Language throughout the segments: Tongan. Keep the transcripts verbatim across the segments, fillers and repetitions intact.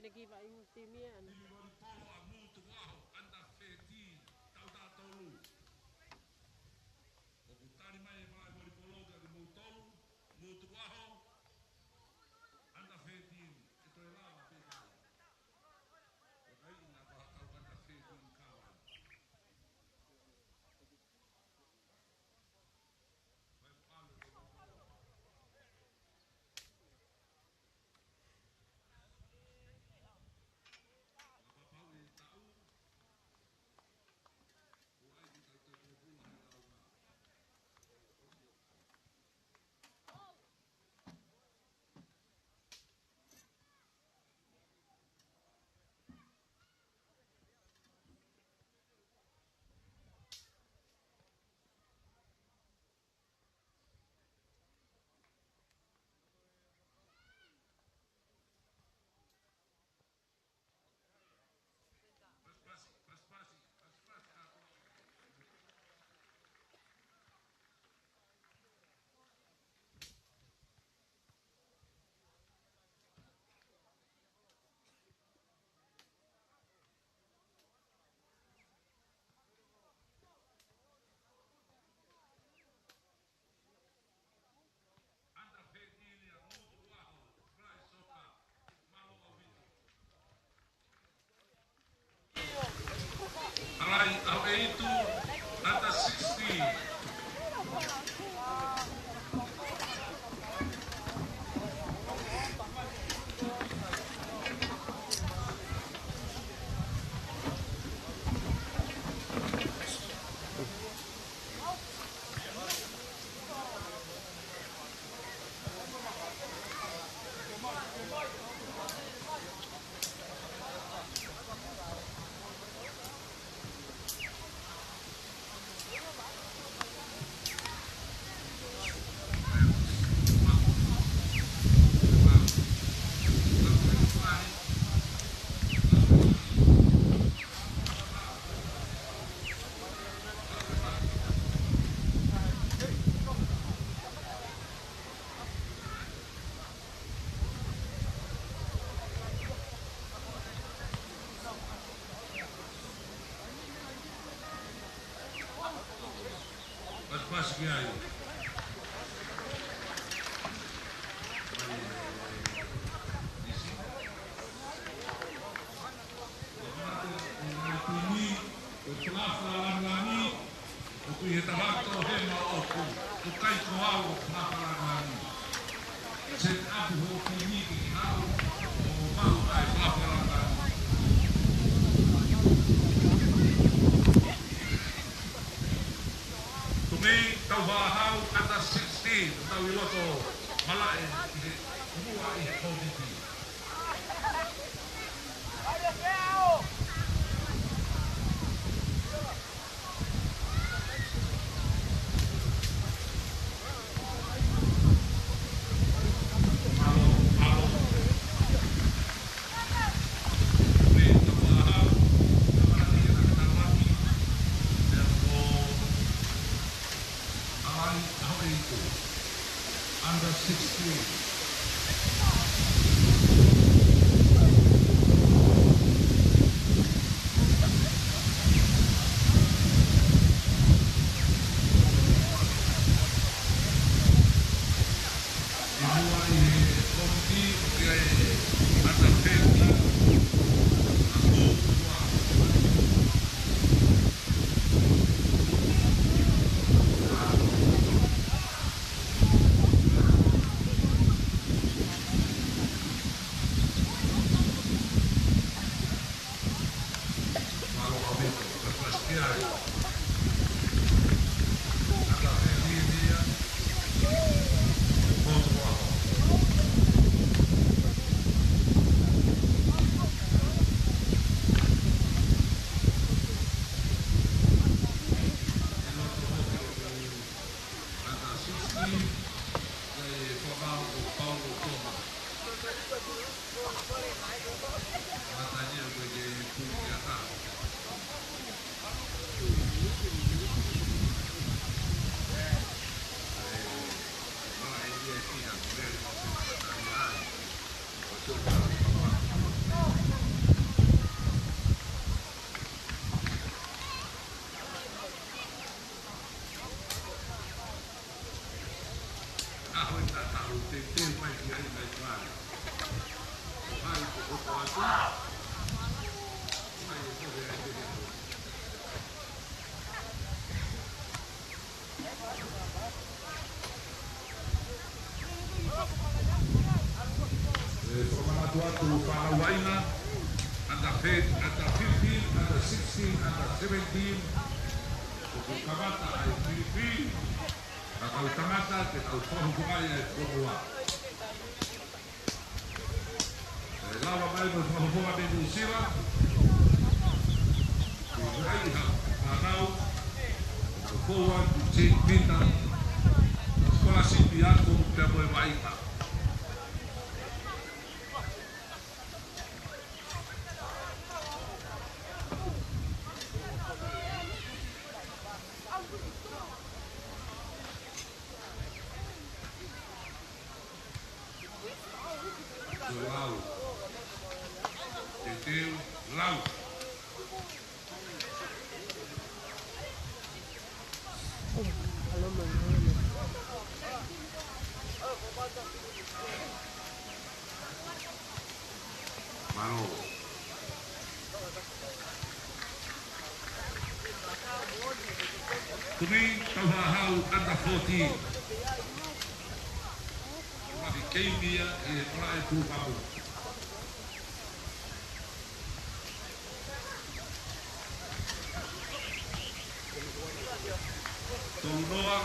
Ki vaʻinga timi ʻana. Timi volipolo ʻa Mūtukuʻaho, under thirteen, taʻu taha tolu. ʻOku tali mai e malaʻe volipolo kia Mūtolu, Mūtukuʻaho, under thirteen, ʻe toe lava pē kai. ʻO kai ina pa tau under thirteen kawa. Vai palo. All right, ʻaho ʻeitu, under sixteen. Pasipasi ki ai. Ko e falafa lāngilangi, ʻoku ʻi he tafaʻaki tō hema ʻoku, ʻoku ʻikai ko au ʻoku falafa lāngilangi. Set up hoʻo timi ke ke haʻu ʻo maʻu ai falafa lāngilangi. Ko e meʻa tau fakahau under sixteen, tau ʻi loto malaʻe ʻi he muʻa ʻi he Covid. All right, ʻaho ʻeitu. Under sixteen. ʻI muʻa ʻi he komiti, ʻoku ʻi ai e under thirteen, ʻa Tōkua. Under sixteen, ʻa e fakahoko ʻa Paulo Toma. Matania ko e ke pū ki a ka. Ē, mala e ia e kina, ko e le mate matania ai. Ko e tō ka. ʻE, fakamanatu atu fānau vaʻinga, under thirteen, under fifteen, under sixteen, under seventeen. ʻOku kamata ʻa e pilipili ʻa e kau tangata ke tau fakafofongaʻi ʻa e fonua. ʻE lava mai mo e fakafofonga mei Nuʻu Sila. Ko e ʻai ha fānau, ʻa e forward, Jane Peter, scholarship ʻi ako pea mo e vaʻinga. Lau. Teteu, lau. Mālō. Three, Taufaʻāhau under fourteen. Maki keimi ia ʻi he kolaʻe Tuʻukapu. Tolunoa,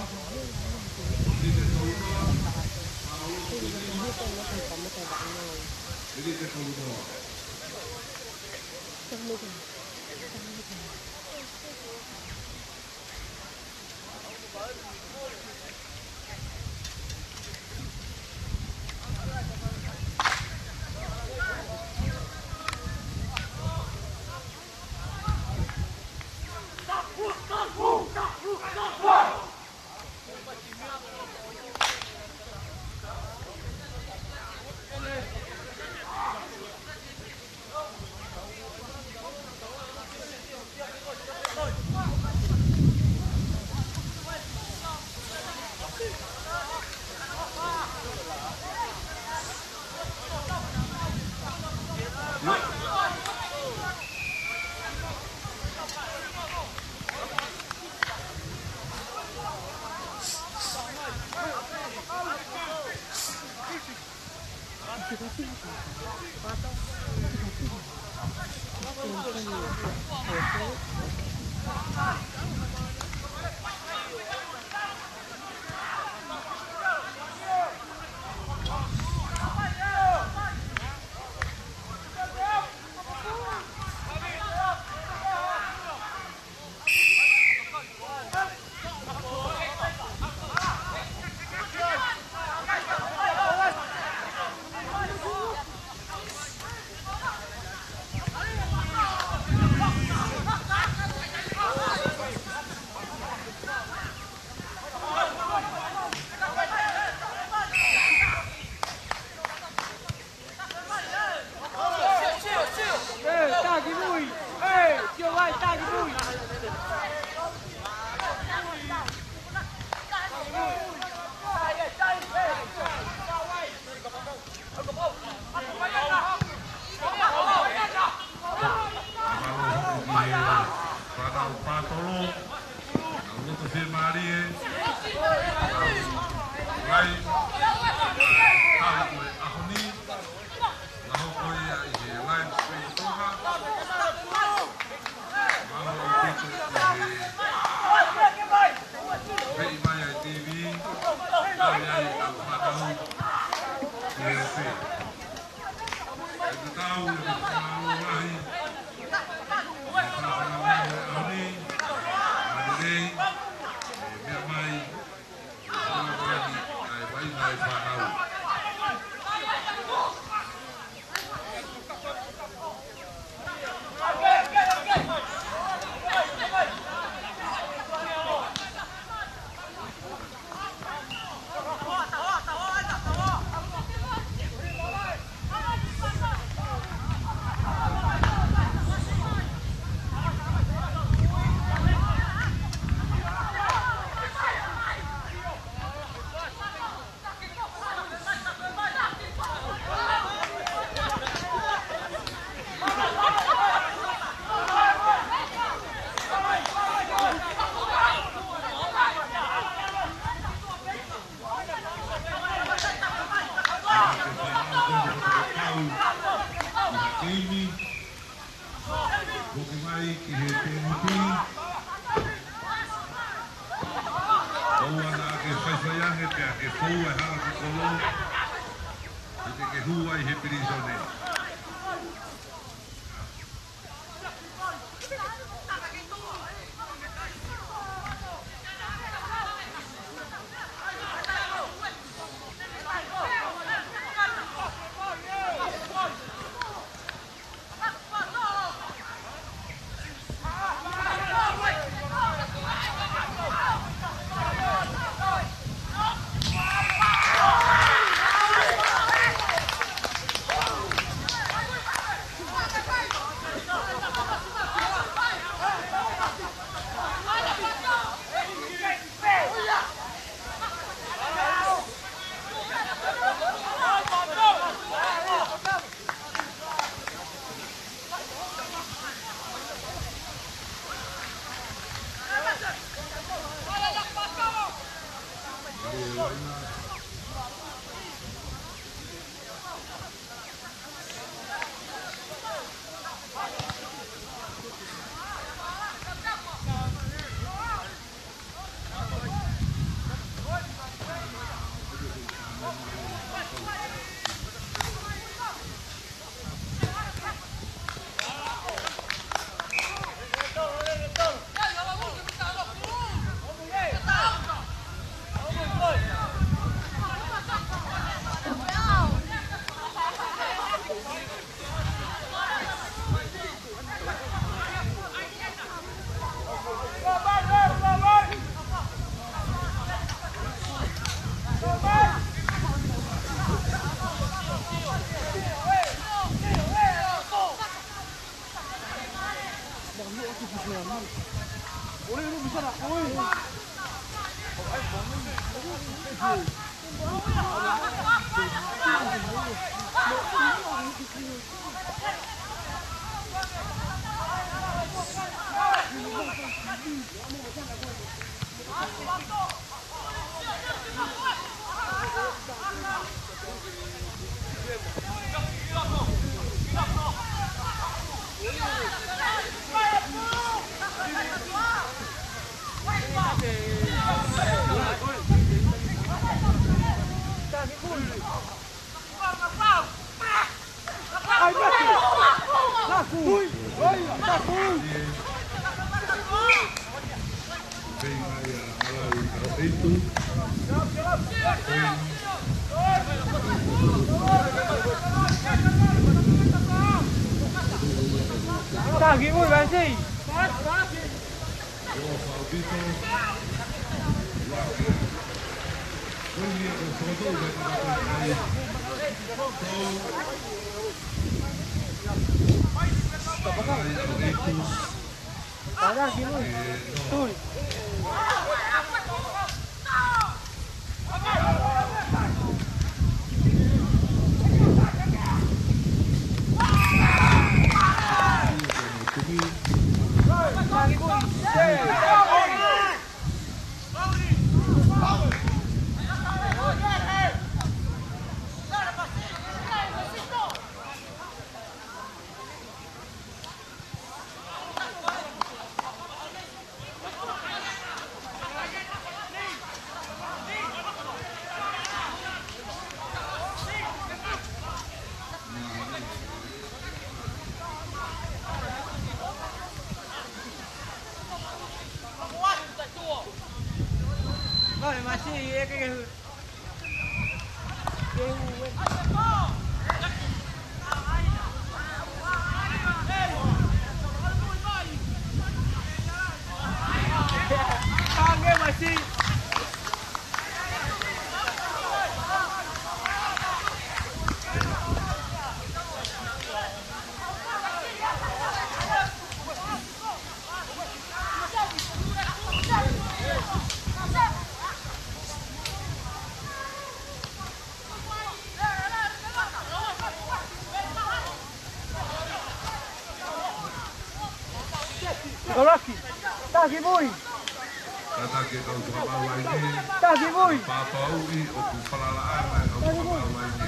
Lite Tolunoa, Lite Tolunoa. Fānau Pātolo, ʻa e loto fiemālie, ʻa e vai, ʻa e ʻaho ni, ʻa e hoko ia ʻi he live stream Tonga. Mālō ʻaupito ʻi he pei mai ʻa e T V, ʻa e ai ʻa e fānau, ʻi he pē. ʻE tatau e fakamālō lahi, ʻe fakamālō lahi ʻa e ʻaho ni, ʻa e lelei, ʻe meʻa mai, ʻa e vai mai fānau. ʻI he keimi, foki mai ki he penalty. ʻOua naʻa ke faifai ange pea ke fou e hala ki kolo. He te ke hū ai he pilīsone. Taki, ui, vai, sei. Taki, ui. Tui. Vale, Masi, e ke ke Tange, Masi. Kalaki. Taki, Vui. Kātaki e kau fakamaau laine. Taki, Vui. Pāpauʻi ʻoku falalaʻanga e kau fakamaau laine.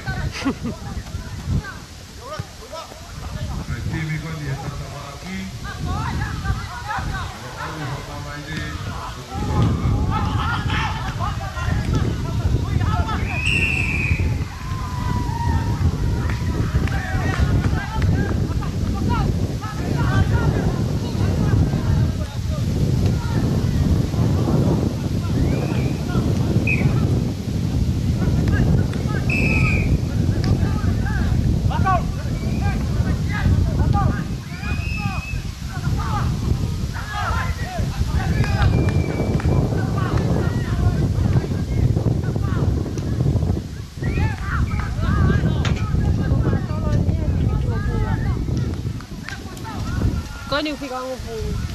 Tony ʻoku fika hongofulu.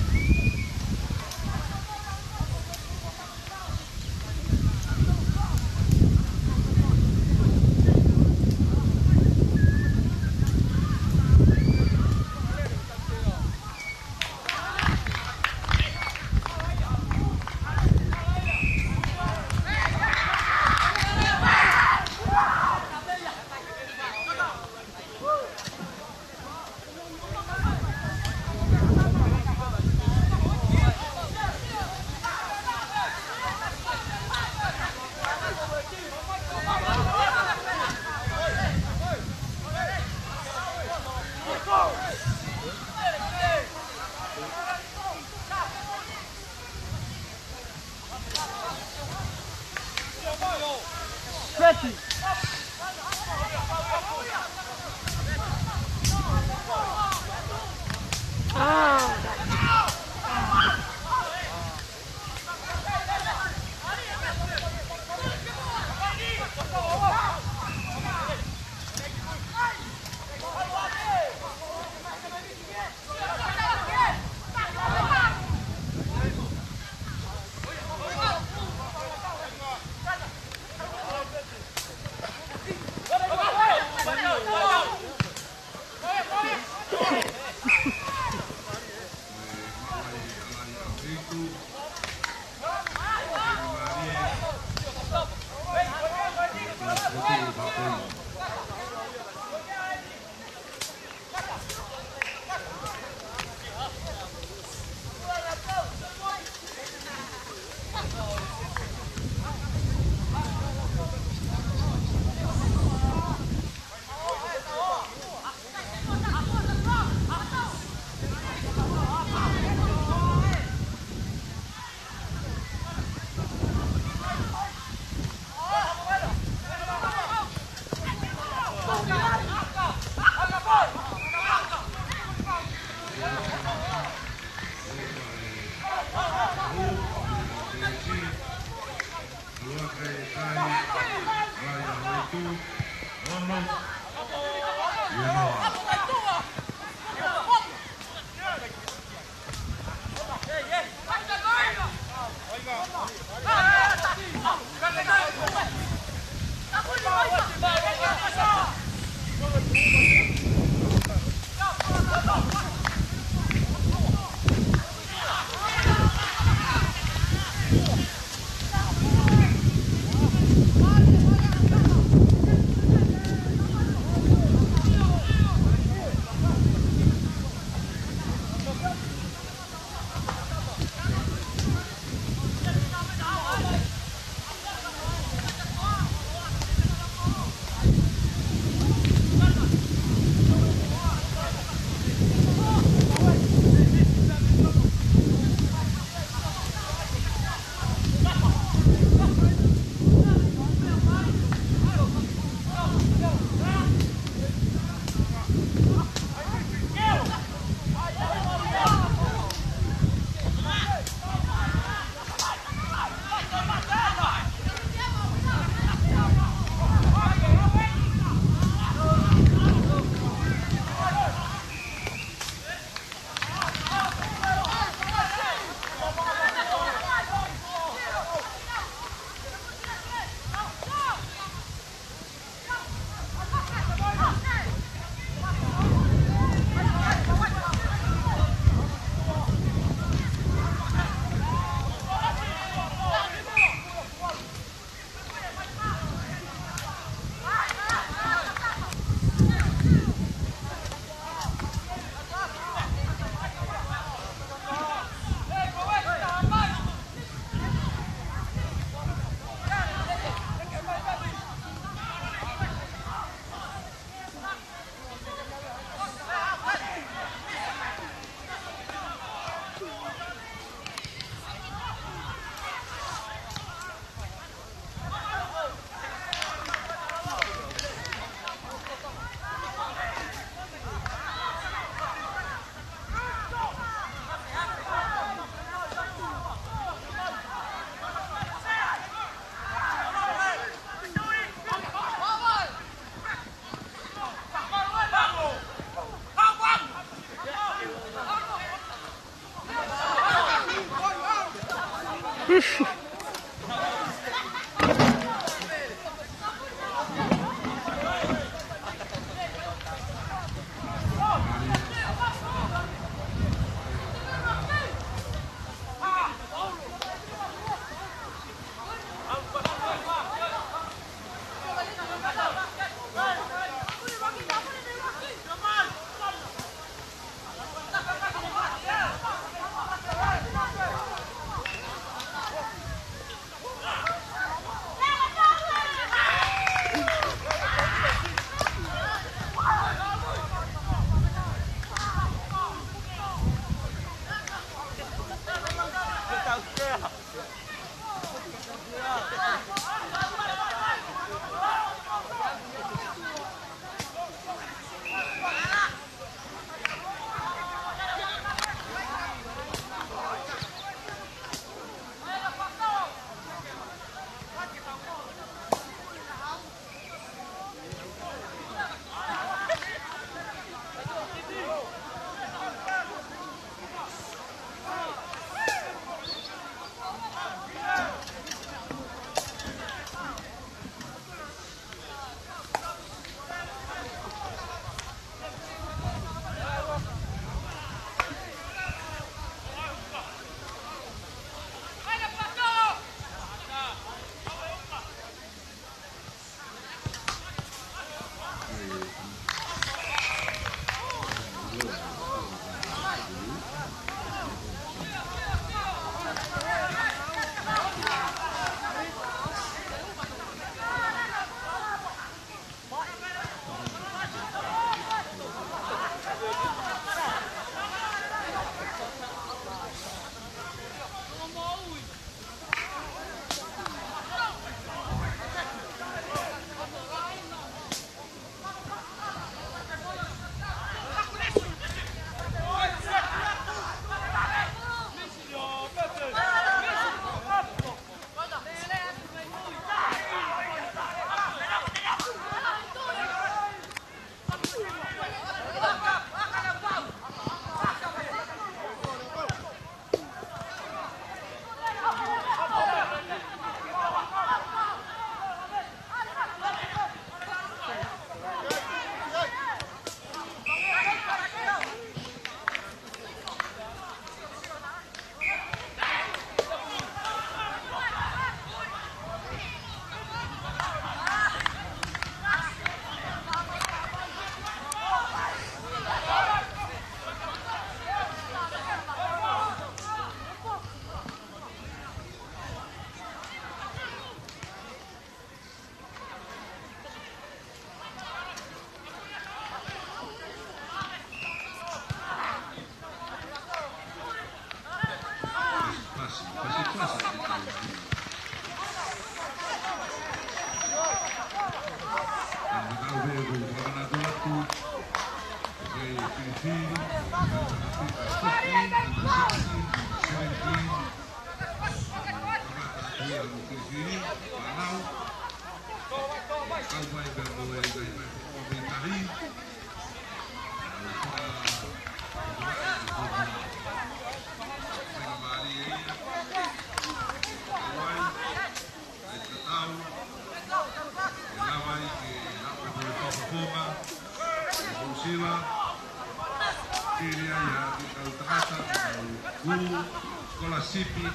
Scholarship ʻi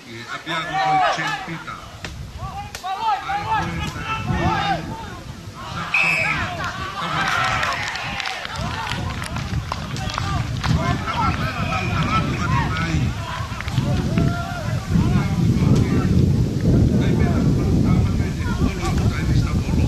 he ʻapiako ko e Saint Peter. ʻA e ko e taʻe ko e Saxon Tavata. Ko e tangata ʻe lau talatu atu mai. Kai mena ko e tama ke te kolo atu kai Mister Polo.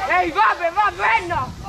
Ei, vave, vave, ena!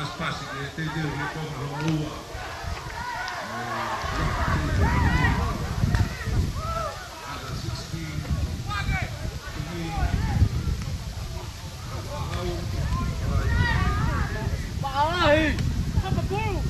Pasipasi ke teitei ʻo he konga hono ua. Under sixteen. Maʻalahi. Papa Boo.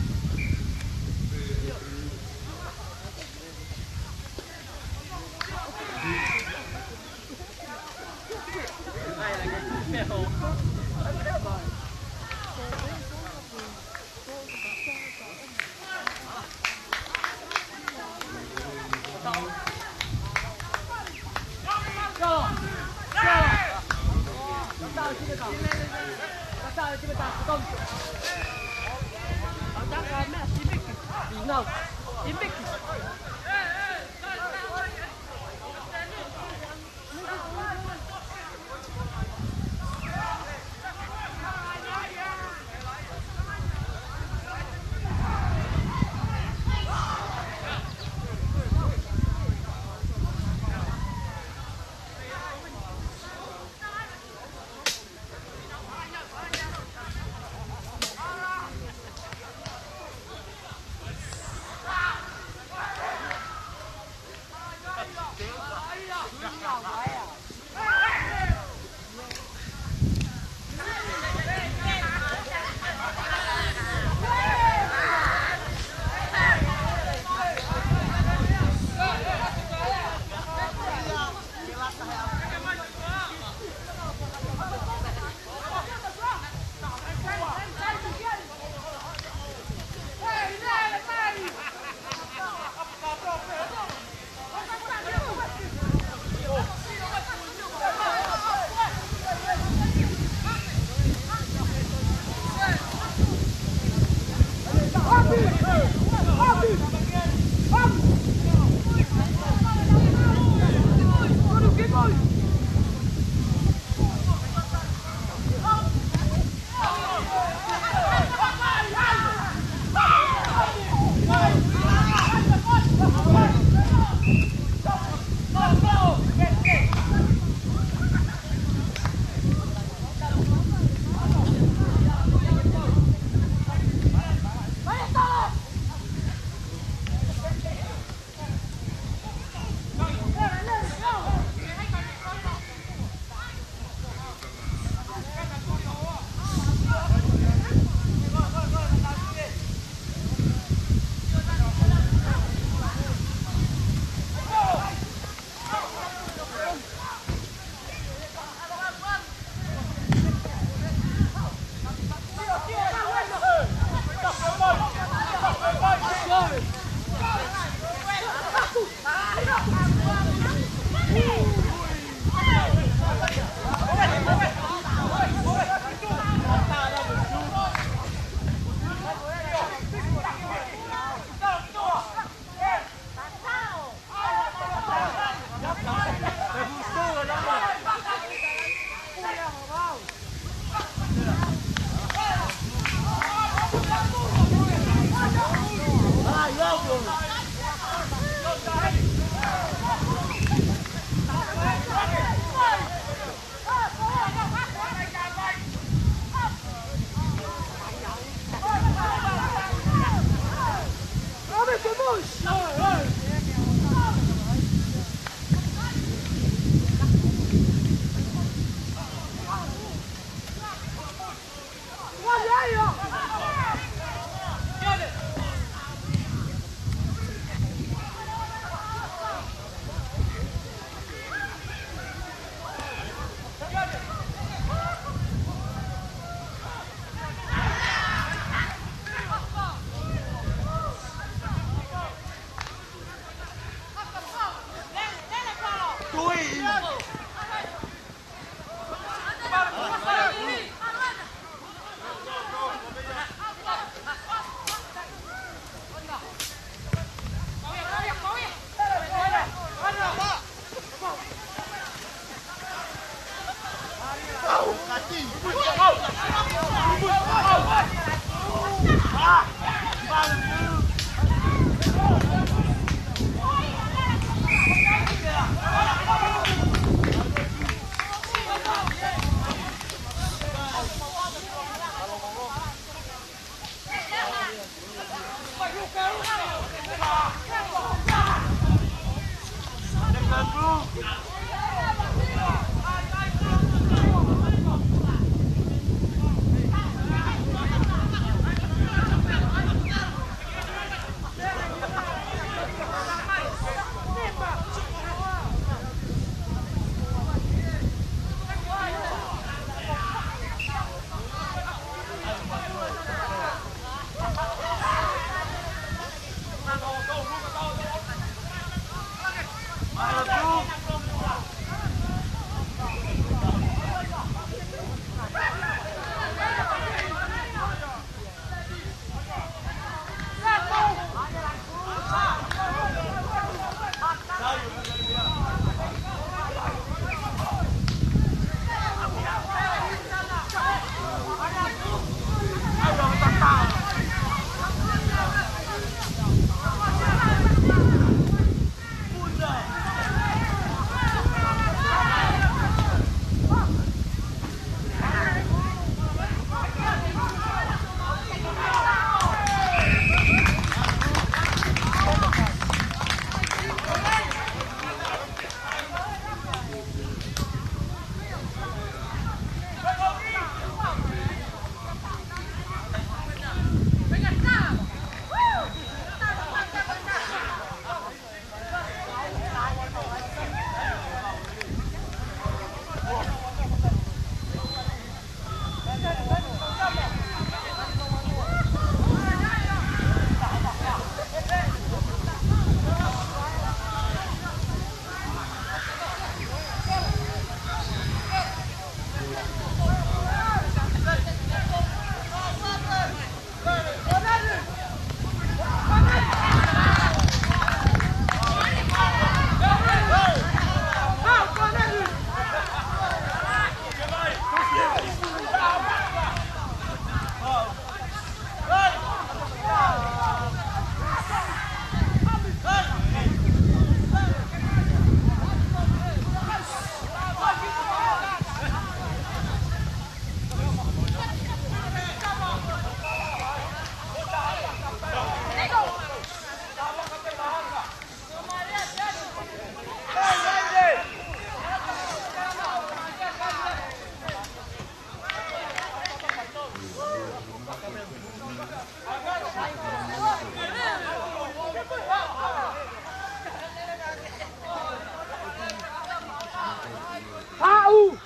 Haʻu!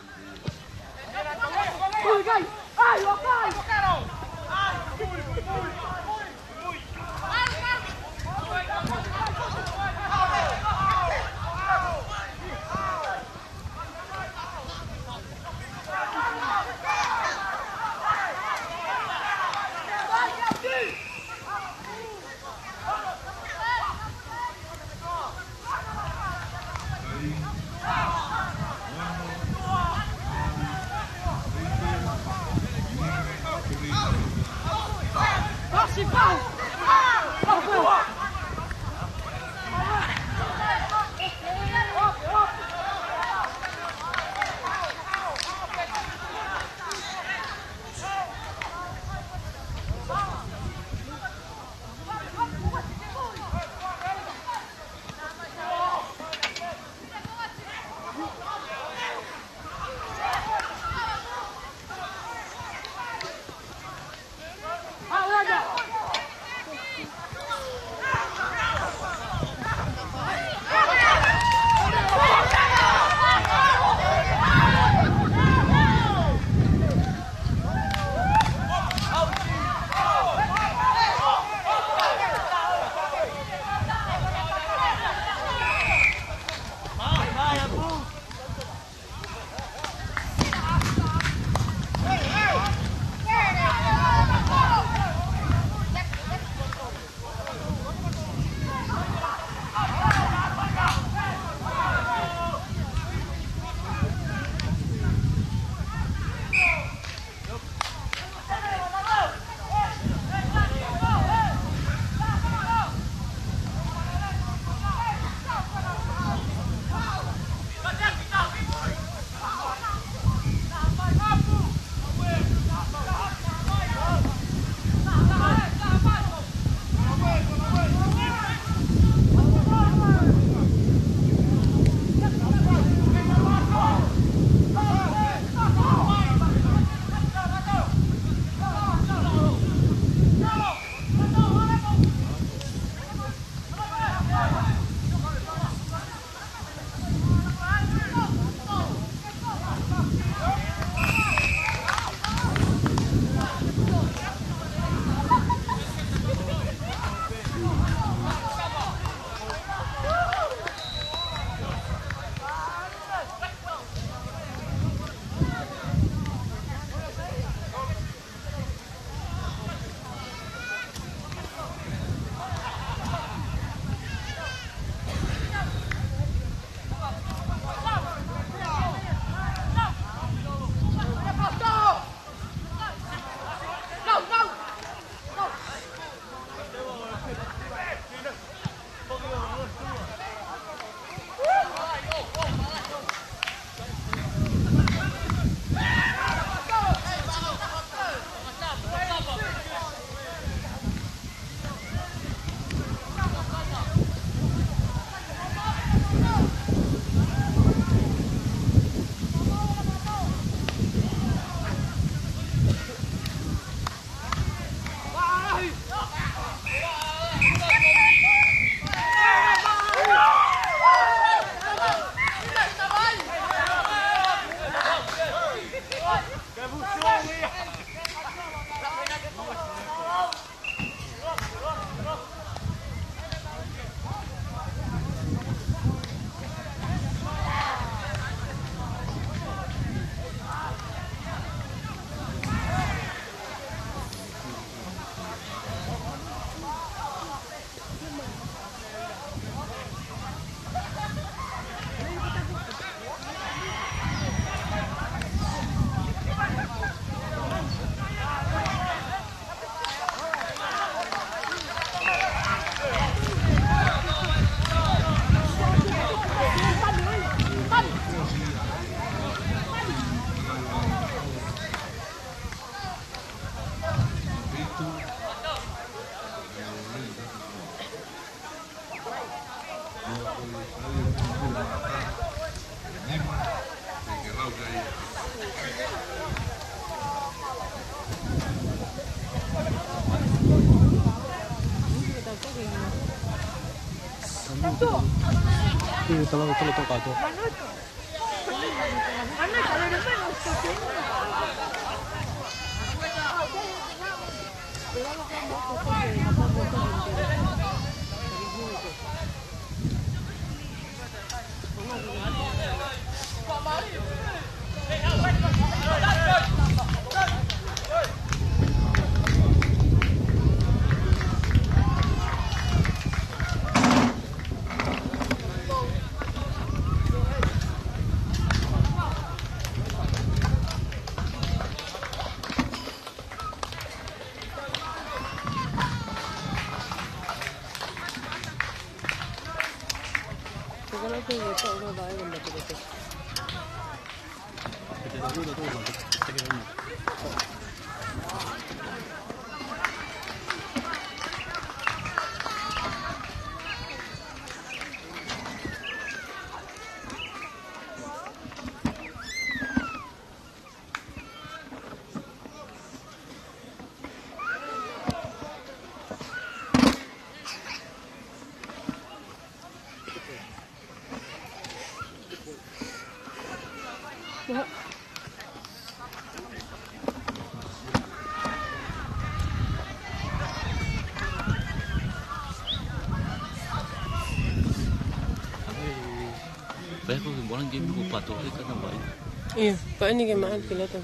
Ui, kai! Ai, o kai! Pea ko e bola game ko Pato ke kana vai. Ia, pea ʻeni ke maʻa ki loto.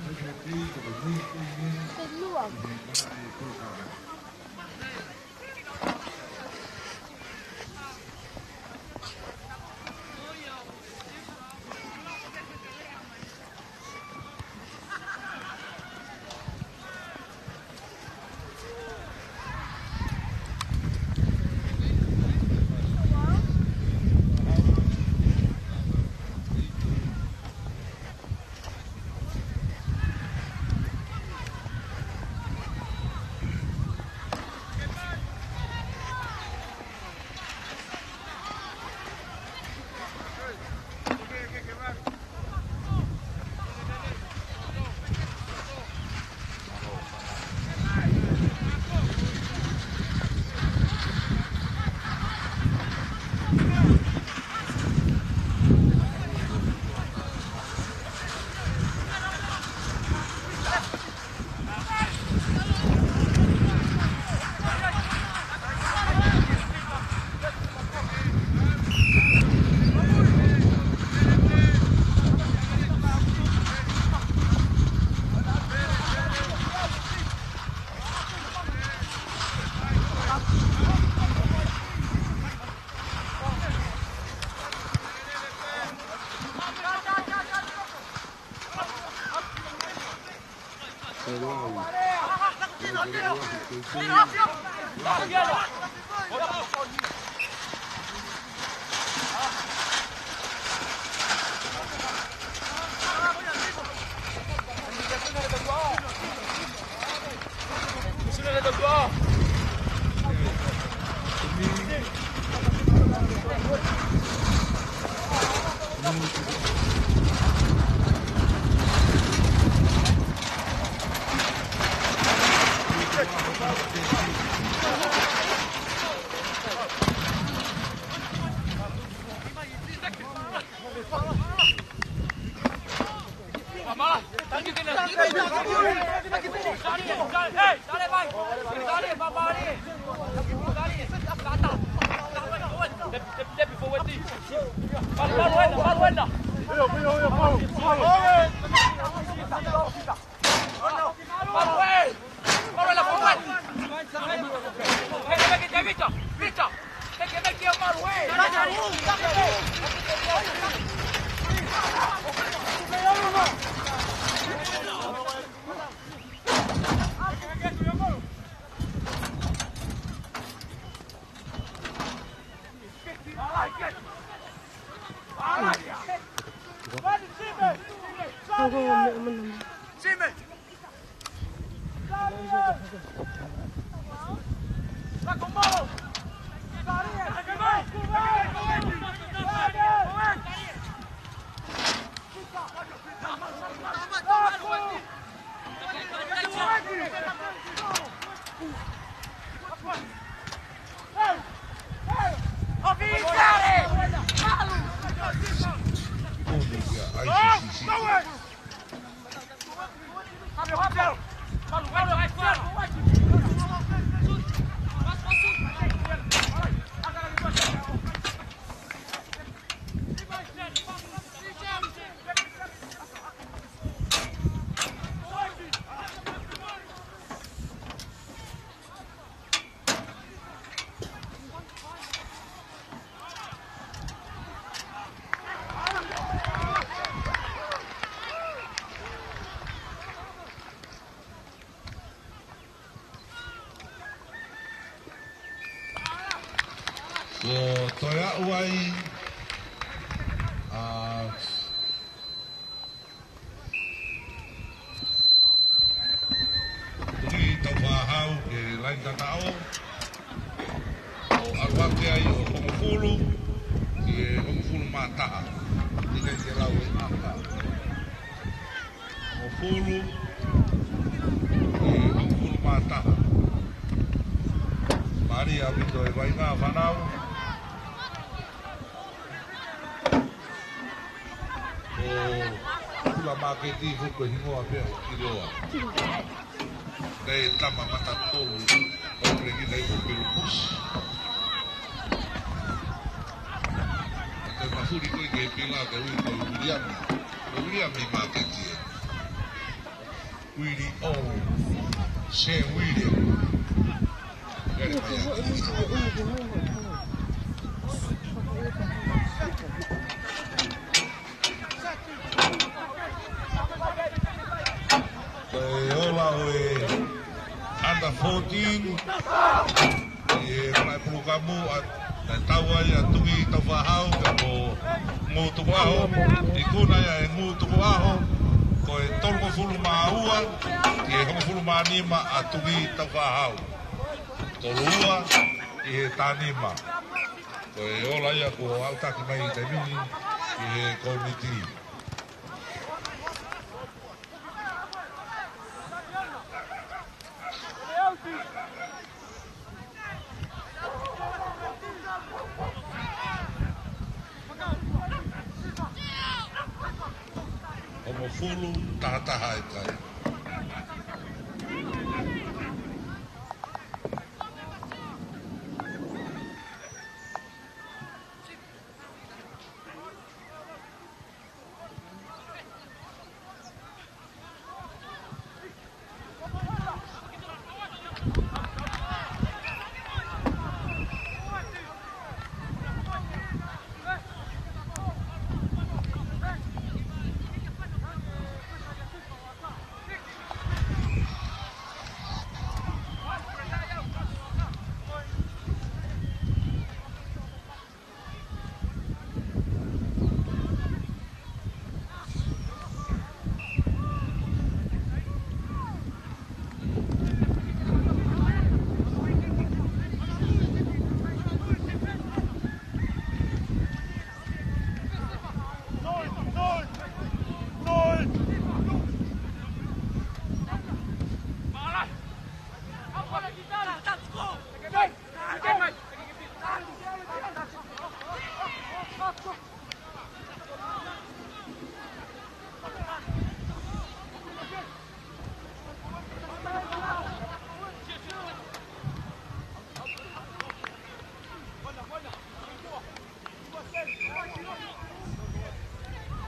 Ko toe aʻu ai ʻa Tuʻi Taufahau ke laini tataʻo, ʻo ʻalu hake ai ʻo hongofulu ki he hongofulu mā taha. ʻIkai ke lau e ʻaka. Hongofulu ki he hongofulu mā taha. Mālie ʻaupito e vaʻinga fānau. Ko Pula Māketi foki ko e hingoa pē ʻo Kiloa. Nei tama mata tolu ʻo Pelekina ʻi ko Pelupusi. Ko e mafuli ko ē ke pila ke ui ko Viliami. Ko Viliami Māketi ē. Uili ʻo se uili. Ko e ola ʻo e under fourteen. ʻI he kona e polokalama ʻa, naʻe tau ai ʻa Tuʻi Taufahau, pea mo Ngutukuʻaho, ikuna ia ʻe Ngutukuʻaho, ko e tolungofulu mā ua, ki he hongofulu mā nima ʻa Tuʻi Taufahau. Tolu ua, ki he taha nima. Ko e ola ia kuo aʻutaki mai ʻi he taimi ni, ki he kōmiti. Hongofulu taha taha e kai.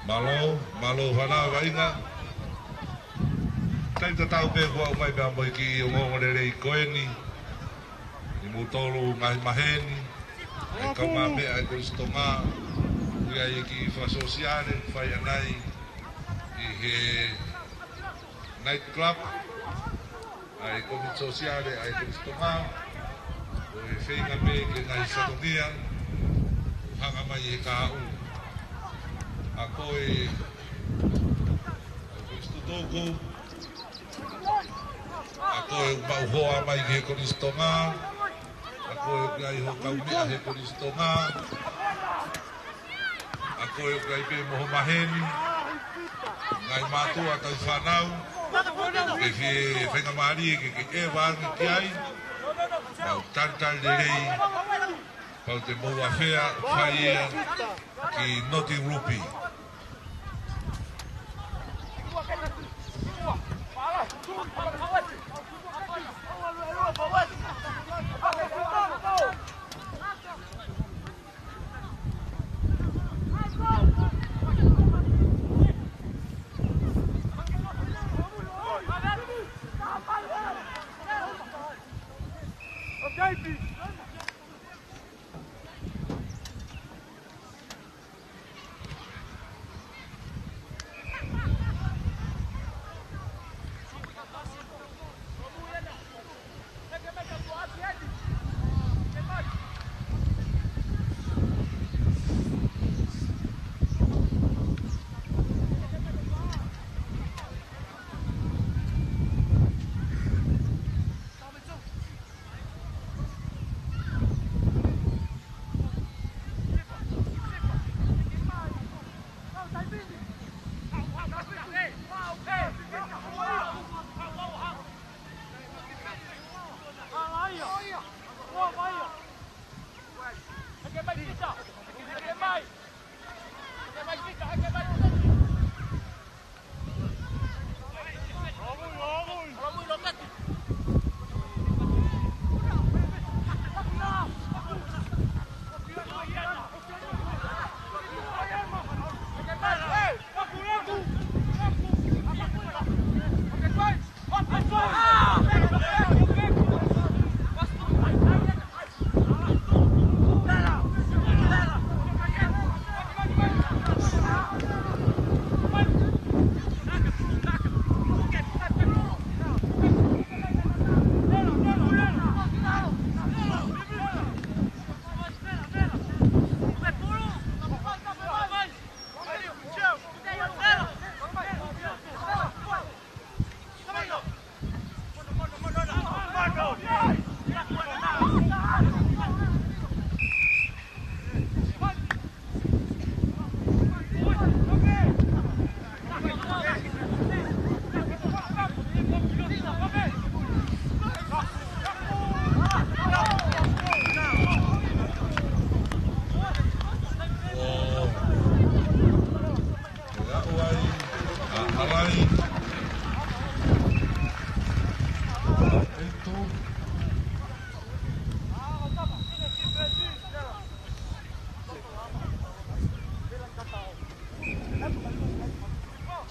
Mālō, mālō fānau vaʻinga. Taimi tatau pē kuo aʻu mai pea mo e kiʻi ongoongolelei ko eni. ʻI mutolu ngaahi maheni, ʻa e kaungāmeʻa ʻa e Kolisi Tonga, ʻoku ʻi ai e kiʻi fakasōsiale, fai ʻanai ʻi he night club, ʻa e kōmiti sōsiale, ʻa e Kolisi Tonga, ko e feinga pē ke ngaahi fatongia, ʻo hanga mai he kahaʻu. ʻA ko e, ʻa ko e Kolisi Tutuku, ʻa ko e ʻoku maʻu hoa mai ki he Kolisi Tonga. ʻA ko e ʻoku ʻi ai hoʻo kaumeʻa he Kolisi Tonga. ʻA ko e ʻoku ʻi ai pē mo ho maheni. ʻAi mātuʻa tauhi fānau, ke fie faingamālie ke, ke ʻeva ange ki ai, mau talitali lelei, pau te mou afea, fai ia, ki Noti Ulupi.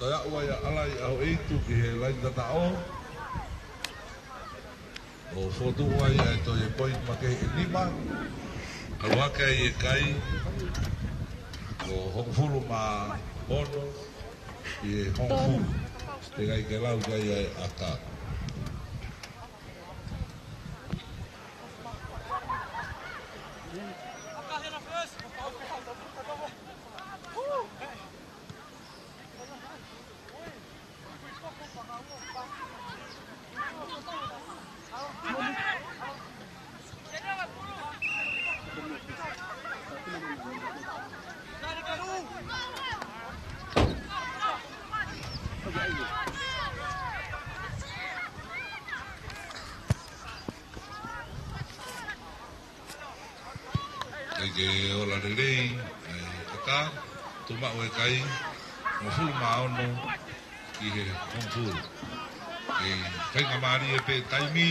Toe aʻu ai ʻa ʻAlai ʻAhoʻeitu ki he laini tataʻo. ʻO fokotuʻu ai ʻa e toe poini makehe ʻe nima. ʻAlu hake ai e kai ʻo hongofulu mā ono ʻi he hongofulu. Teʻeki ai ke lau ki ai ʻa e ʻaka. Kae ke ola lelei, ʻe, ʻaka, tuʻu maʻu e kai, hongofulu mā ono ki he hongofulu. ʻE, faingamālie pē taimi.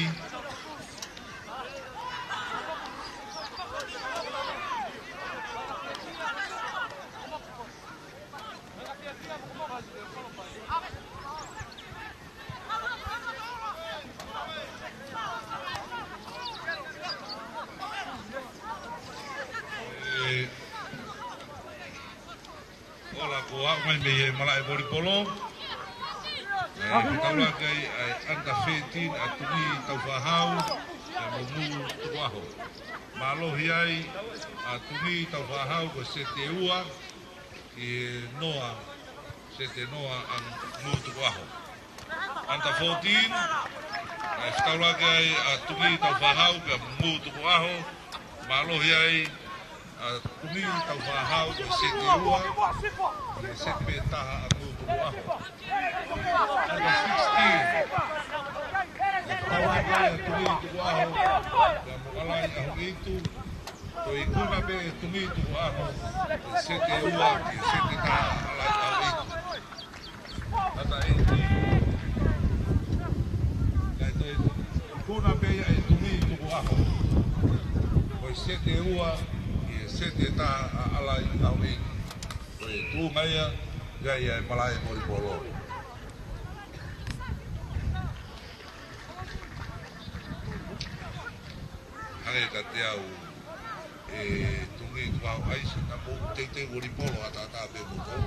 ʻE, ola ko ā mai mei he malaʻe volipolo. ʻE, fetaulaki ai ʻa e under thirteen ʻa Tumi Taufahau, ʻa Mumu Tukuʻaho. Mālohi ai ʻa Tumi Taufahau ko e seti ua, ki he noa, seti noa ʻa Mumu Tukuʻaho. Under fourteen, ʻe fetaulaki ai ʻa Tumi Taufahau pea Mumu Tukuʻaho, mālohi ai ʻa Tumi Taufahau ko e seti ua, ki he seti pē taha ʻa Mumu Under sixteen. Tau atu ia Tumi Tukuʻaho, pea mo ʻAlai ʻAhoʻeitu. Toe ikuna pē ʻe Tumi Tukuʻaho e seti ua ki he seti taha ʻa ʻAlai ʻAhoʻeitu. Under eighteen. Kae toe ikuna pē ia ʻe Tumi Tukuʻaho ko e seti ua ki he seti taha ʻa ʻAlai ʻAhoʻeitu. Ko e tuʻunga ia, ʻa ia ʻe malaʻe volipolo. Hangē kiate au, ʻe Tumi Tukuʻaho ʻaisi, naʻa mou teuteu volipolo ʻataʻatā pē mo kau.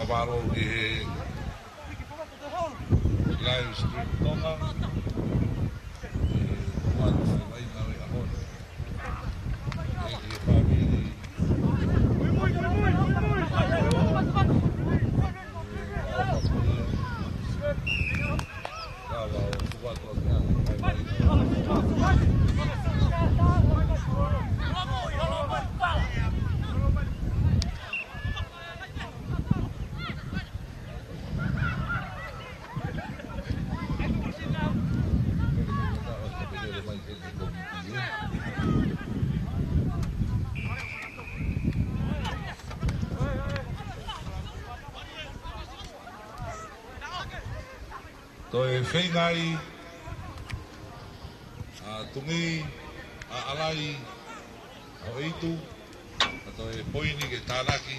Mālō ki he live stream Tonga. ʻE, ua, ua, ua, ua, ua, ua. ʻE, ki he fāmili. Toe feinga ai ʻa Tumi, ʻa ʻAlai ʻAhoʻeitu, ʻa toe poini ke tānaki.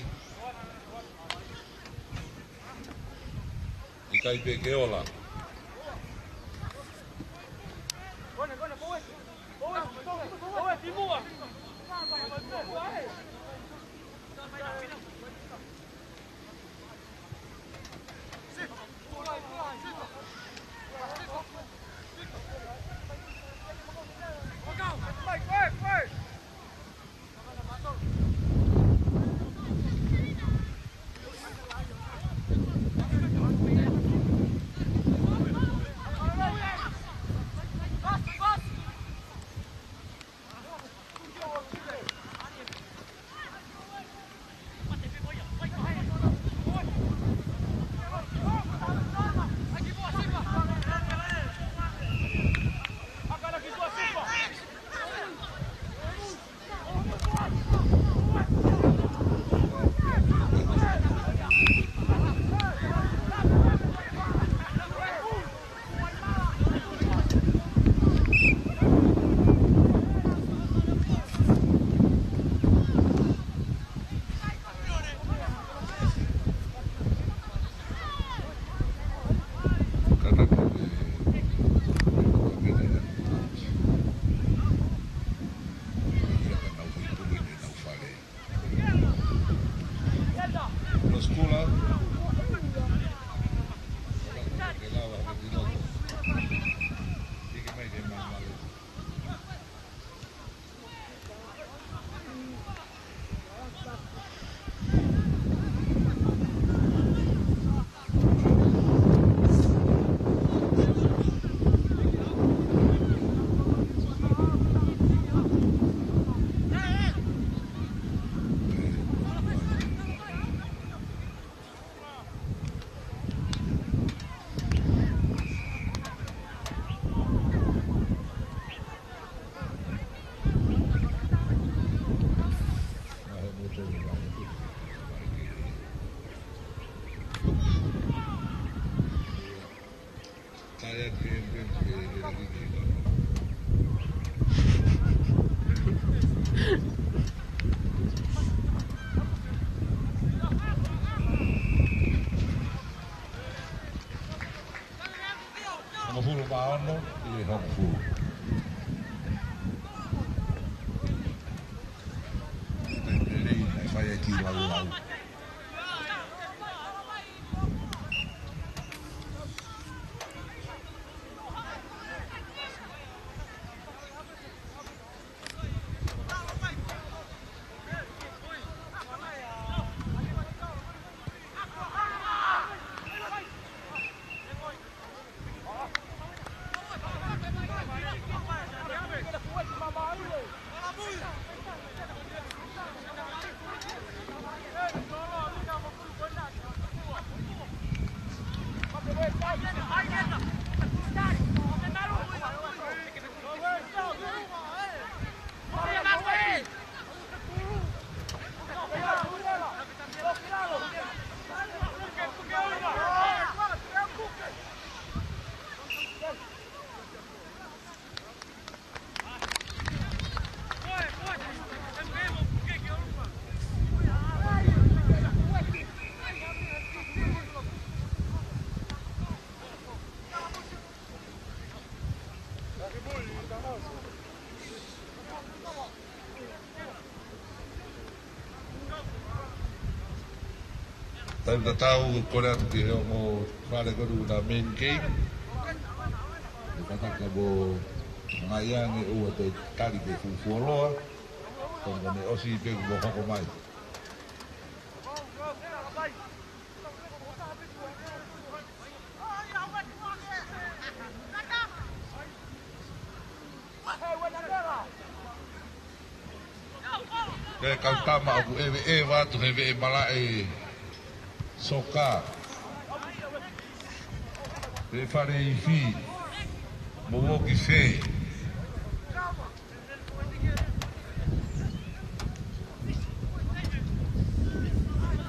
ʻIkai pē ke ola. ʻi he hongofulu. Pepelei, naʻe fai ai ki laulau. Tau tatau, kole atu ki he ongo fale ko ē ʻoku na main game. ʻI he kātaki mo ngaahi ange ʻoua toe tali ke fufuoloa. Ko ʻene ʻosi pē kuo hoko mai. Ko e kau tama ʻoku ʻeveʻeva atu he veʻe malaʻe soka. Veʻe fale ifi. Mo woki fē.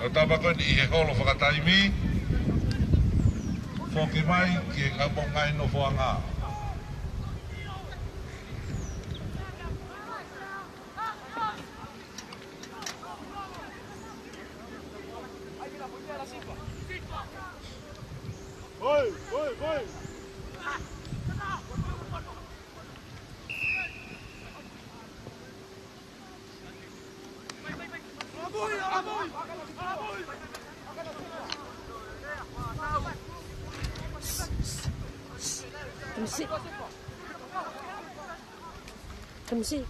ʻO tapa ko eni ʻi he holo fakataimi. Foki mai ki he ngaahi mo ngaahi nofoʻanga. Oi, oi, oi. Let me see.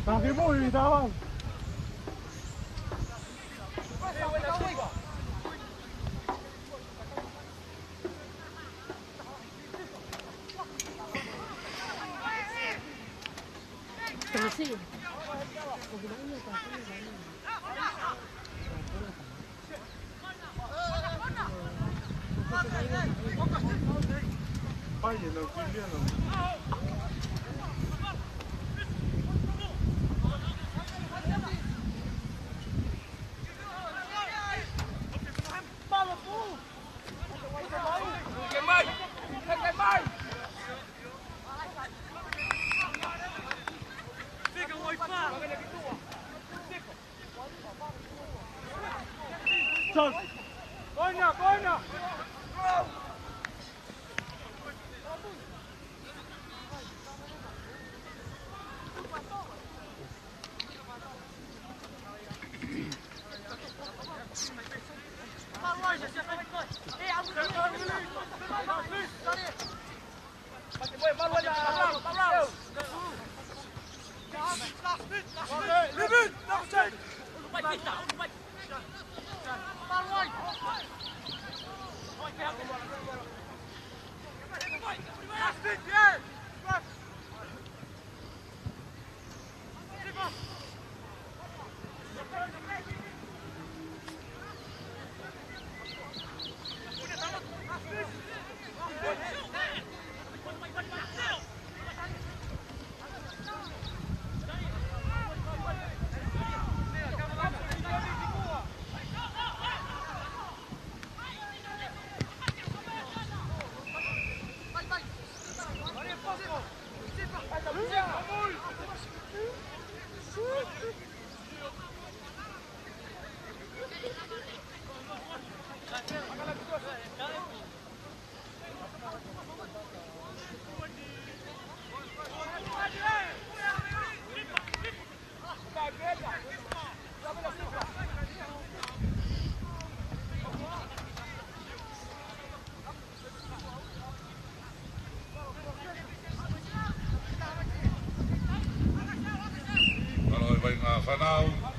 Taki mui, tawang. Kalo e vai ngā whanau.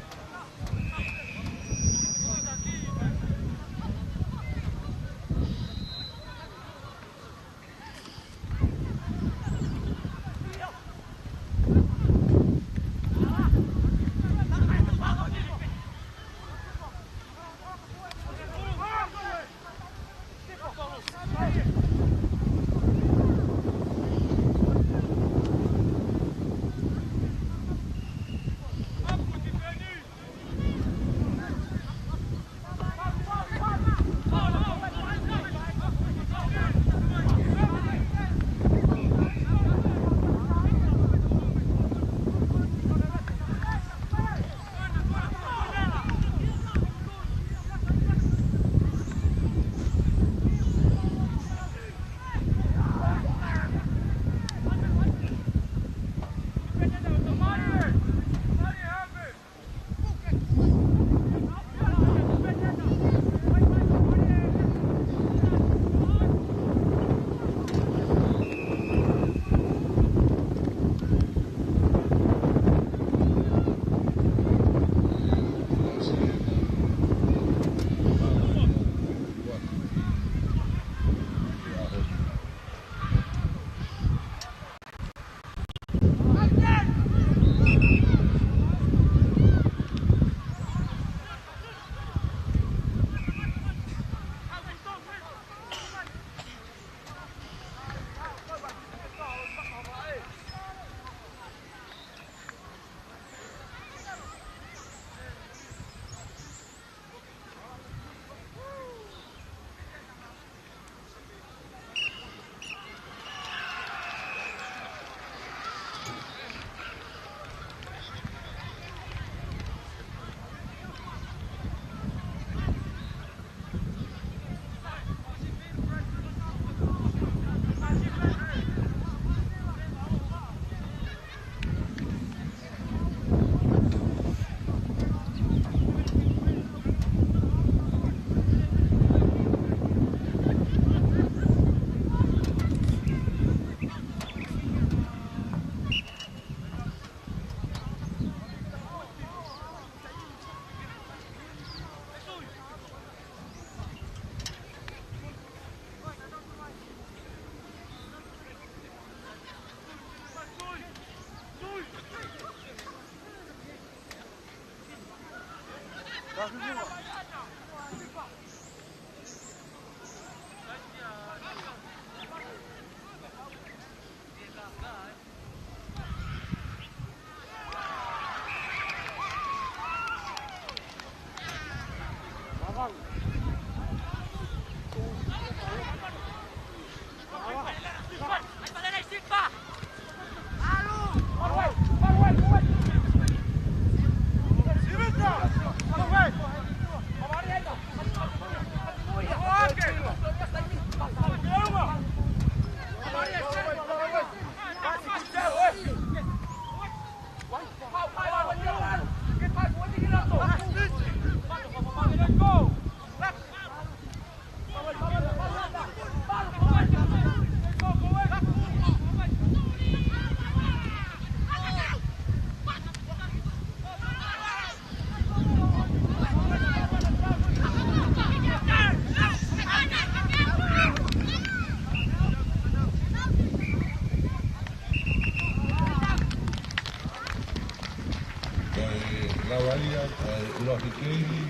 ʻUluaki keimi,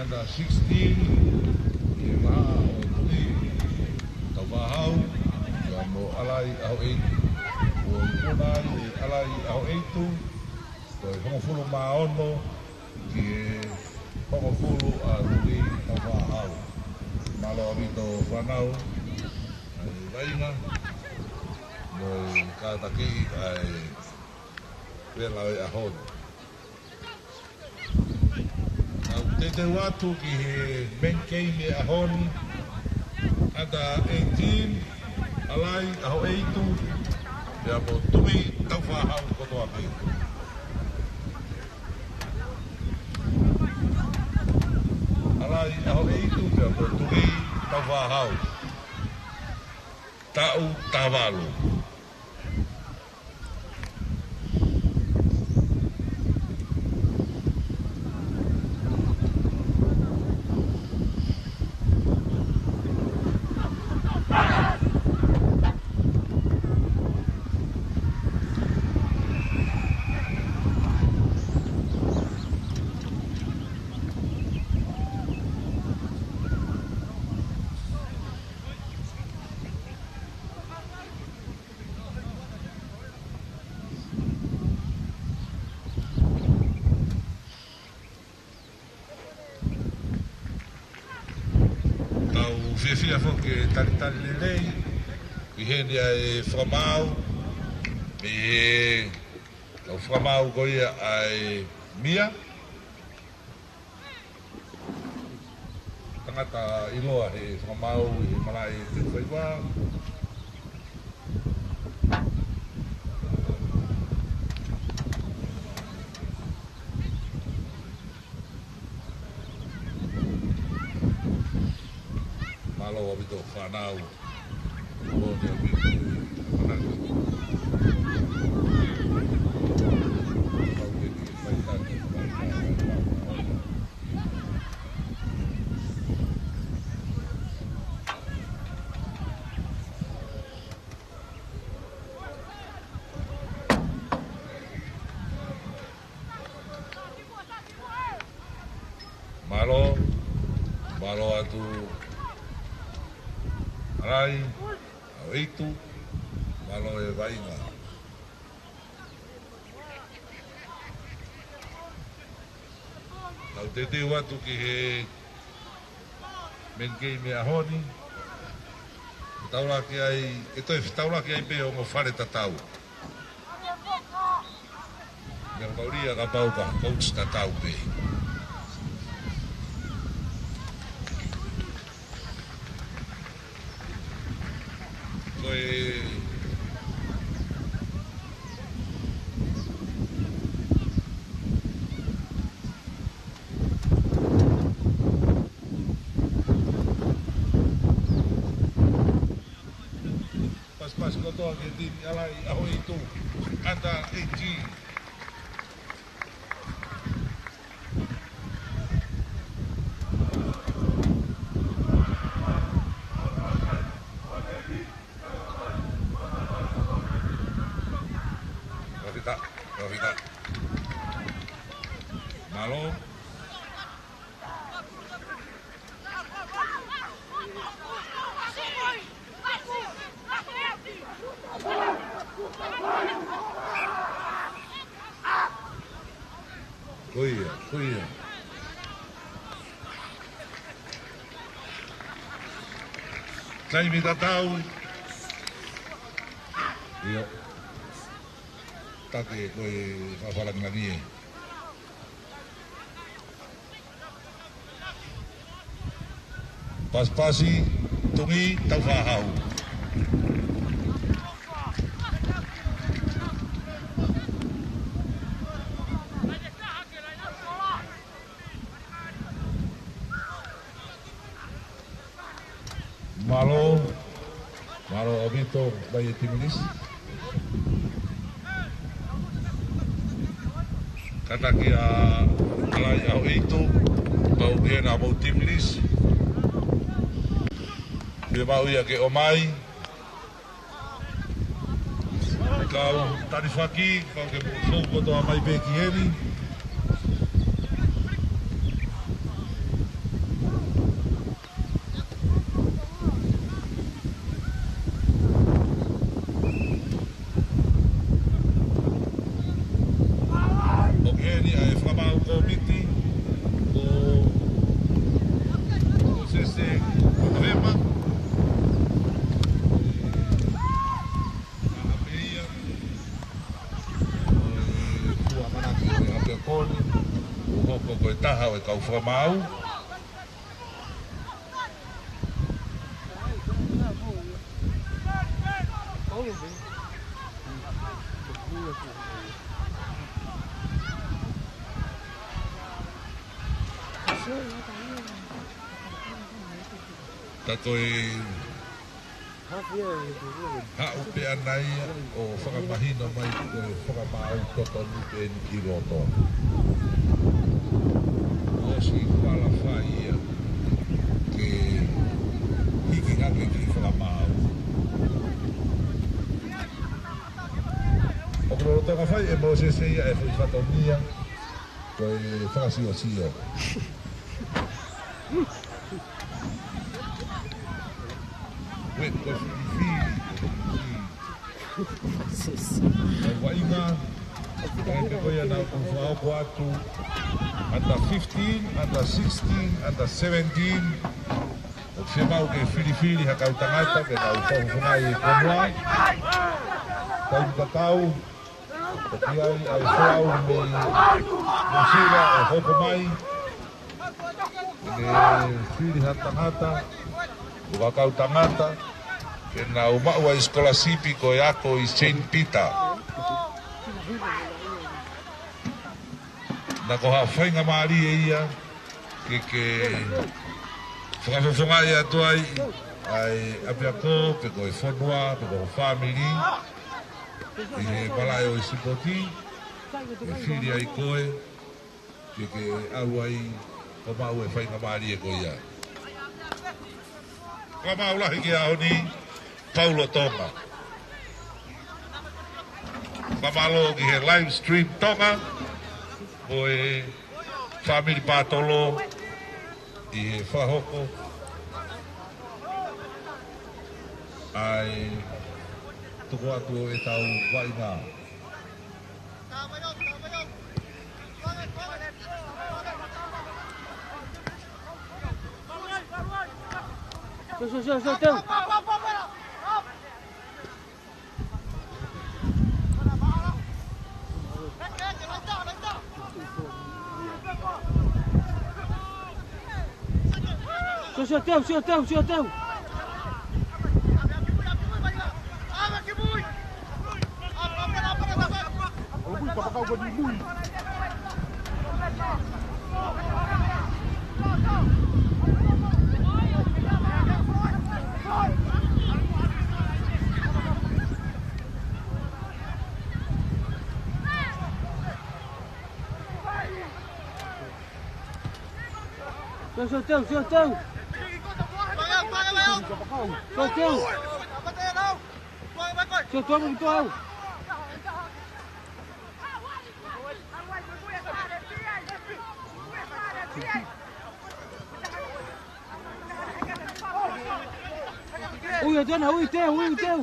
under sixteen, ʻi he vahaʻa ʻo Tumi Taufahau, pea mo ʻAlai ʻAhoʻeitu. ʻO ikuna ai ʻe ʻAlai ʻAhoʻeitu, ko e hongofulu mā ono ki he hongofulu ʻa Tumi Taufahau. Mālō ʻaupito fānau, ʻa e vaʻinga, mo e kātakiʻi ʻa e vela ʻo e ʻaho ni. Tau teuteu atu ki he main game ʻo e ʻaho ni, under eighteen, ʻAlai ʻAhoʻeitu, pea mo Tumi Taufahau kotoa pē. ʻAlai ʻAhoʻeitu, pea mo Tumi Taufahau. Taʻu taha valu. Tau fiefia foki ke talitali lelei ʻi heni ʻa e fakamaau mei he kau fakamaau ko ia ʻa e mia. Tangata ʻiloa he fakamaau ʻi he malaʻe Tefaiva. Mālō ʻaupito fānau. Mālō, mālō atu ʻAlai ʻAhoʻeitu, mālō e vaʻinga. Tau teuteu atu ki he main game ʻo e ʻaho ni. Taulaki ai, ʻe toe fetaulaki ai pē ongo fale tatau. Meʻa mahuʻinga kapau ko e coach tatau pē. Ko e pasipasi kotoa ki he timi ʻAlai ʻAhoʻeitu, under eighteen. Rafita, Rafita. Mālō. Ko ia, ko ia. Taimi tatau. ʻIo. Take ko e fafalangilangi ē. Pasipasi, Tumi Taufahau. Mālō, mālō ʻaupito, ʻAlai e timi lisi. Kātaki ʻa ʻAlai ʻAhoʻeitu, pau pē ʻena mo e timi lisi. Pea mau ia ke ʻomai. Kau talifaki, kau ke mou fou kotoa mai pē ki heni. Kau fakamaau. Ka ko e haʻu pē ʻana ia ʻo fakamahino mai ko e fakamaau totonu pē eni ki loto. ʻOsi qualify ia ke hiki hake ki he fakamaau. ʻOku lolotonga fai ʻe Mōsese ia e foʻi fatongia ko e fakasiosio. Ko e, ko e filifili, ko e filifili. Sis. Ko e vaʻinga, ko e pē ko ia naʻa ku fakahoko atu, under fifteen, under sixteen, under seventeen. ʻOku fiemaʻu ke filifili ha kau tangata, ke nau fakafofongaʻi e fonua. Taimi tatau, ʻoku ʻi ai ʻa e folau mei Nuʻusila ʻe hoko mai. Ke fili ha tangata, ʻo kau tangata, ke nau maʻu ʻa e sikolasipi ko e ako ʻi Saint Peter. Naʻa ko ha faingamālie ia, ke, ke fakafofongaʻi atu ai ʻa e ʻapiako, pe ko e fonua, pe ko e fāmili, ʻi he malaʻe ʻo e sipoti, ke fili ai koe, ke, ke ʻalu ai, ʻo maʻu e faingamālie ko ia. Fakamaau lahi ki he ʻaho ni, Paulo Tonga. Fakamālō ki he live stream Tonga, ʻo e fāmili Patolo, ʻi he fakahoko ʻa e tuku atu ʻo e tau vaʻinga. Sio, sio, sio, sio, Teu. Sio, sio, Teu, sio, Teu, sio, Teu. Sio, sio, Teu, sio, Teu. Sio, Teu. Sio, Teu, sio, Teu. Ui, ʻe Tona, ui, Teu, ui, Teu.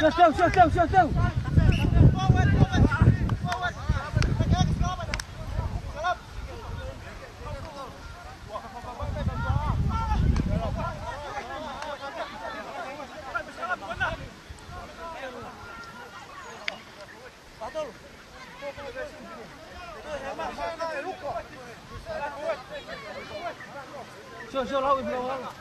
Siʻo teu, siʻo teu, siʻo teu. Siʻo, siʻo, lau, lau, lau.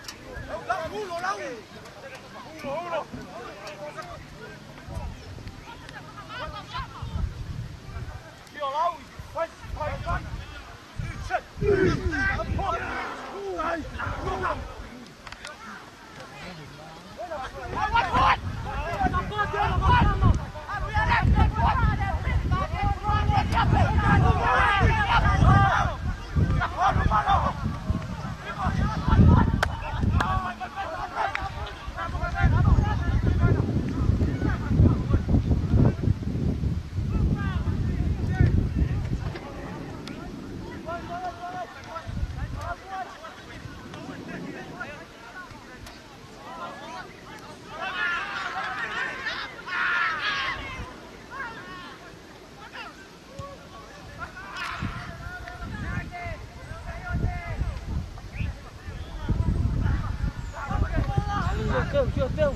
Siʻo teu, siʻo teu.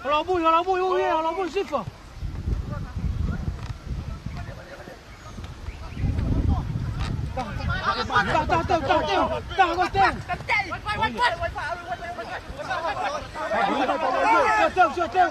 Hala mui, hala mui, ui, hala mui, Sifa. Taha, taha, taha, taha, taha, taha, taha, taha. Siʻo teu, siʻo teu.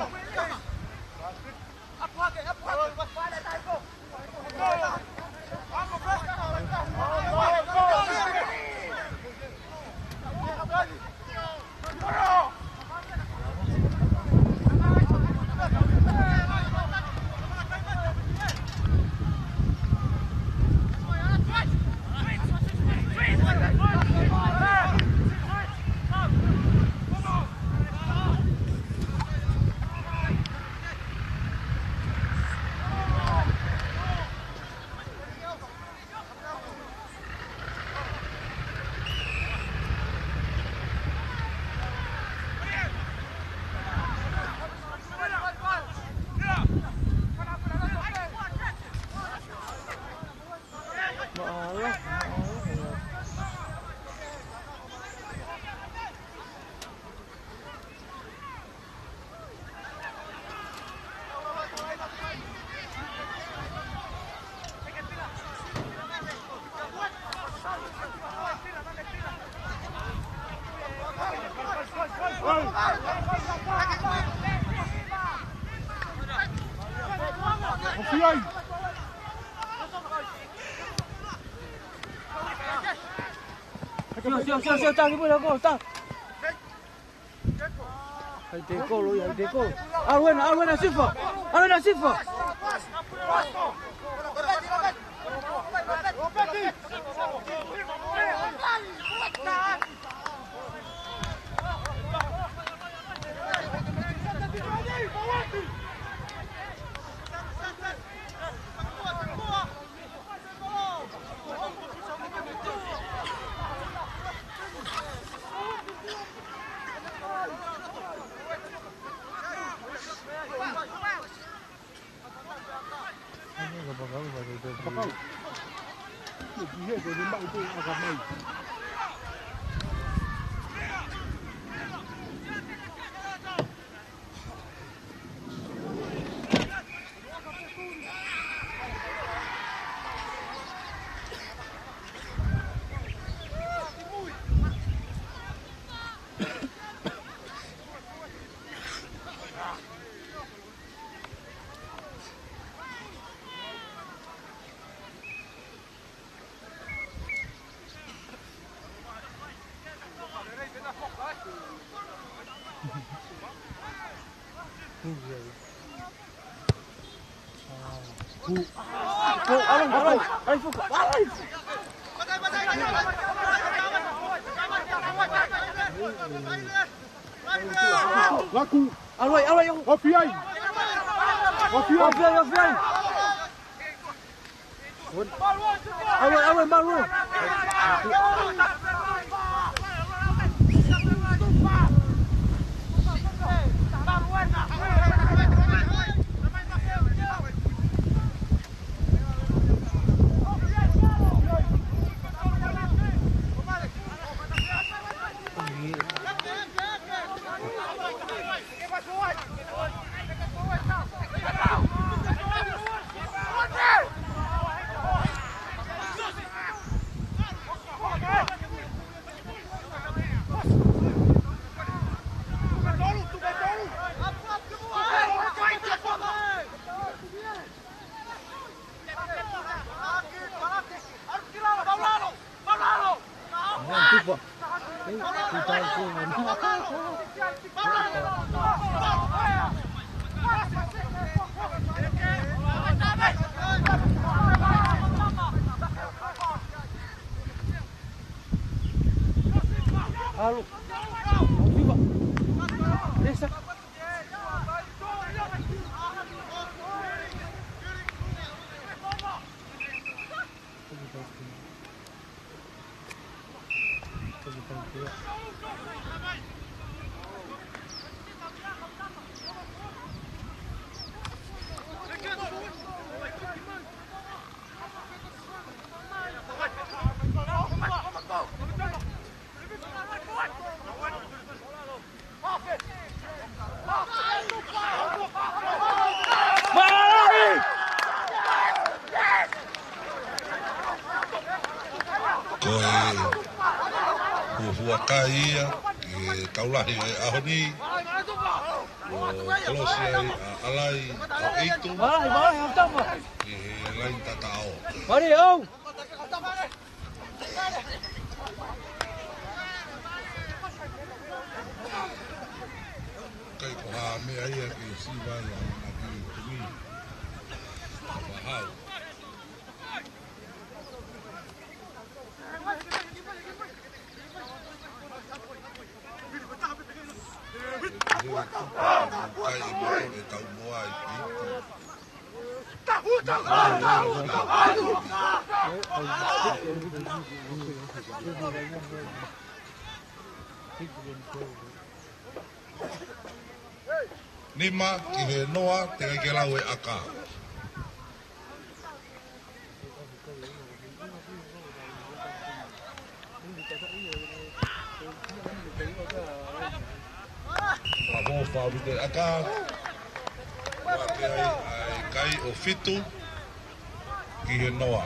Siʻo, siʻo, siʻo, siʻo, taki pula ko, ta. Hai te kolo, hai te kolo. ʻAlu ena, ʻalu ena Sifa. ʻAlu ena Sifa. Laku. ʻAlu ai, ʻalu ai. Ofi ai. Ofi ai. Ofi ai, ofi ai. Awe, awe, malu. Alo. Viva. Esa. Ko e fuofua kai ia, ʻi he tau lahi ʻo e ʻaho ni, ʻo kolosi ai ʻa ʻAlai ʻAoʻeitu, ʻi he laini tataʻo. Kai ko ha meʻa ia ke siva ia ʻa e tumi. Vahau. Kai e moto e tau moa i piti. Nima ki he noa, teʻeki ke lau e ʻaka. Lavo fāmili ʻaka. Ua ke ai ʻa e kai ʻo fitu ki he noa.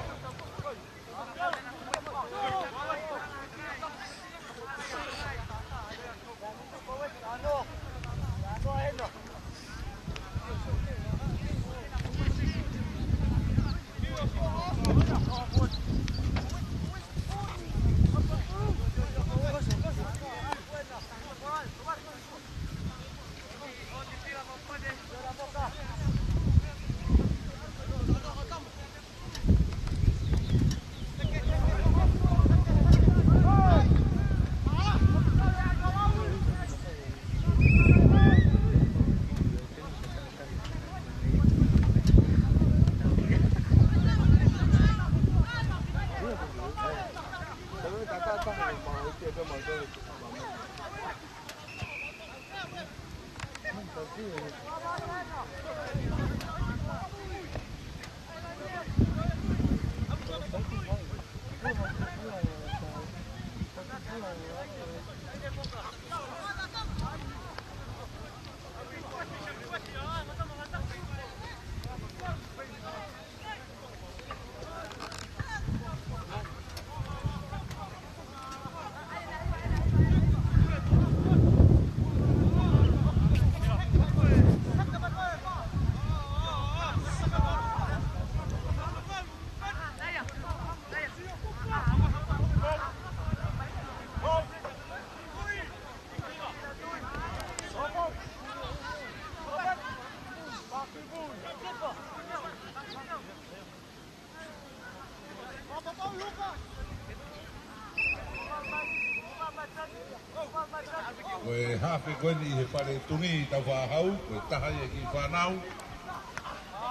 Ko e hafe ko eni ʻi he fale tumi Taufaʻāhau, ko e taha ia ki he fānau.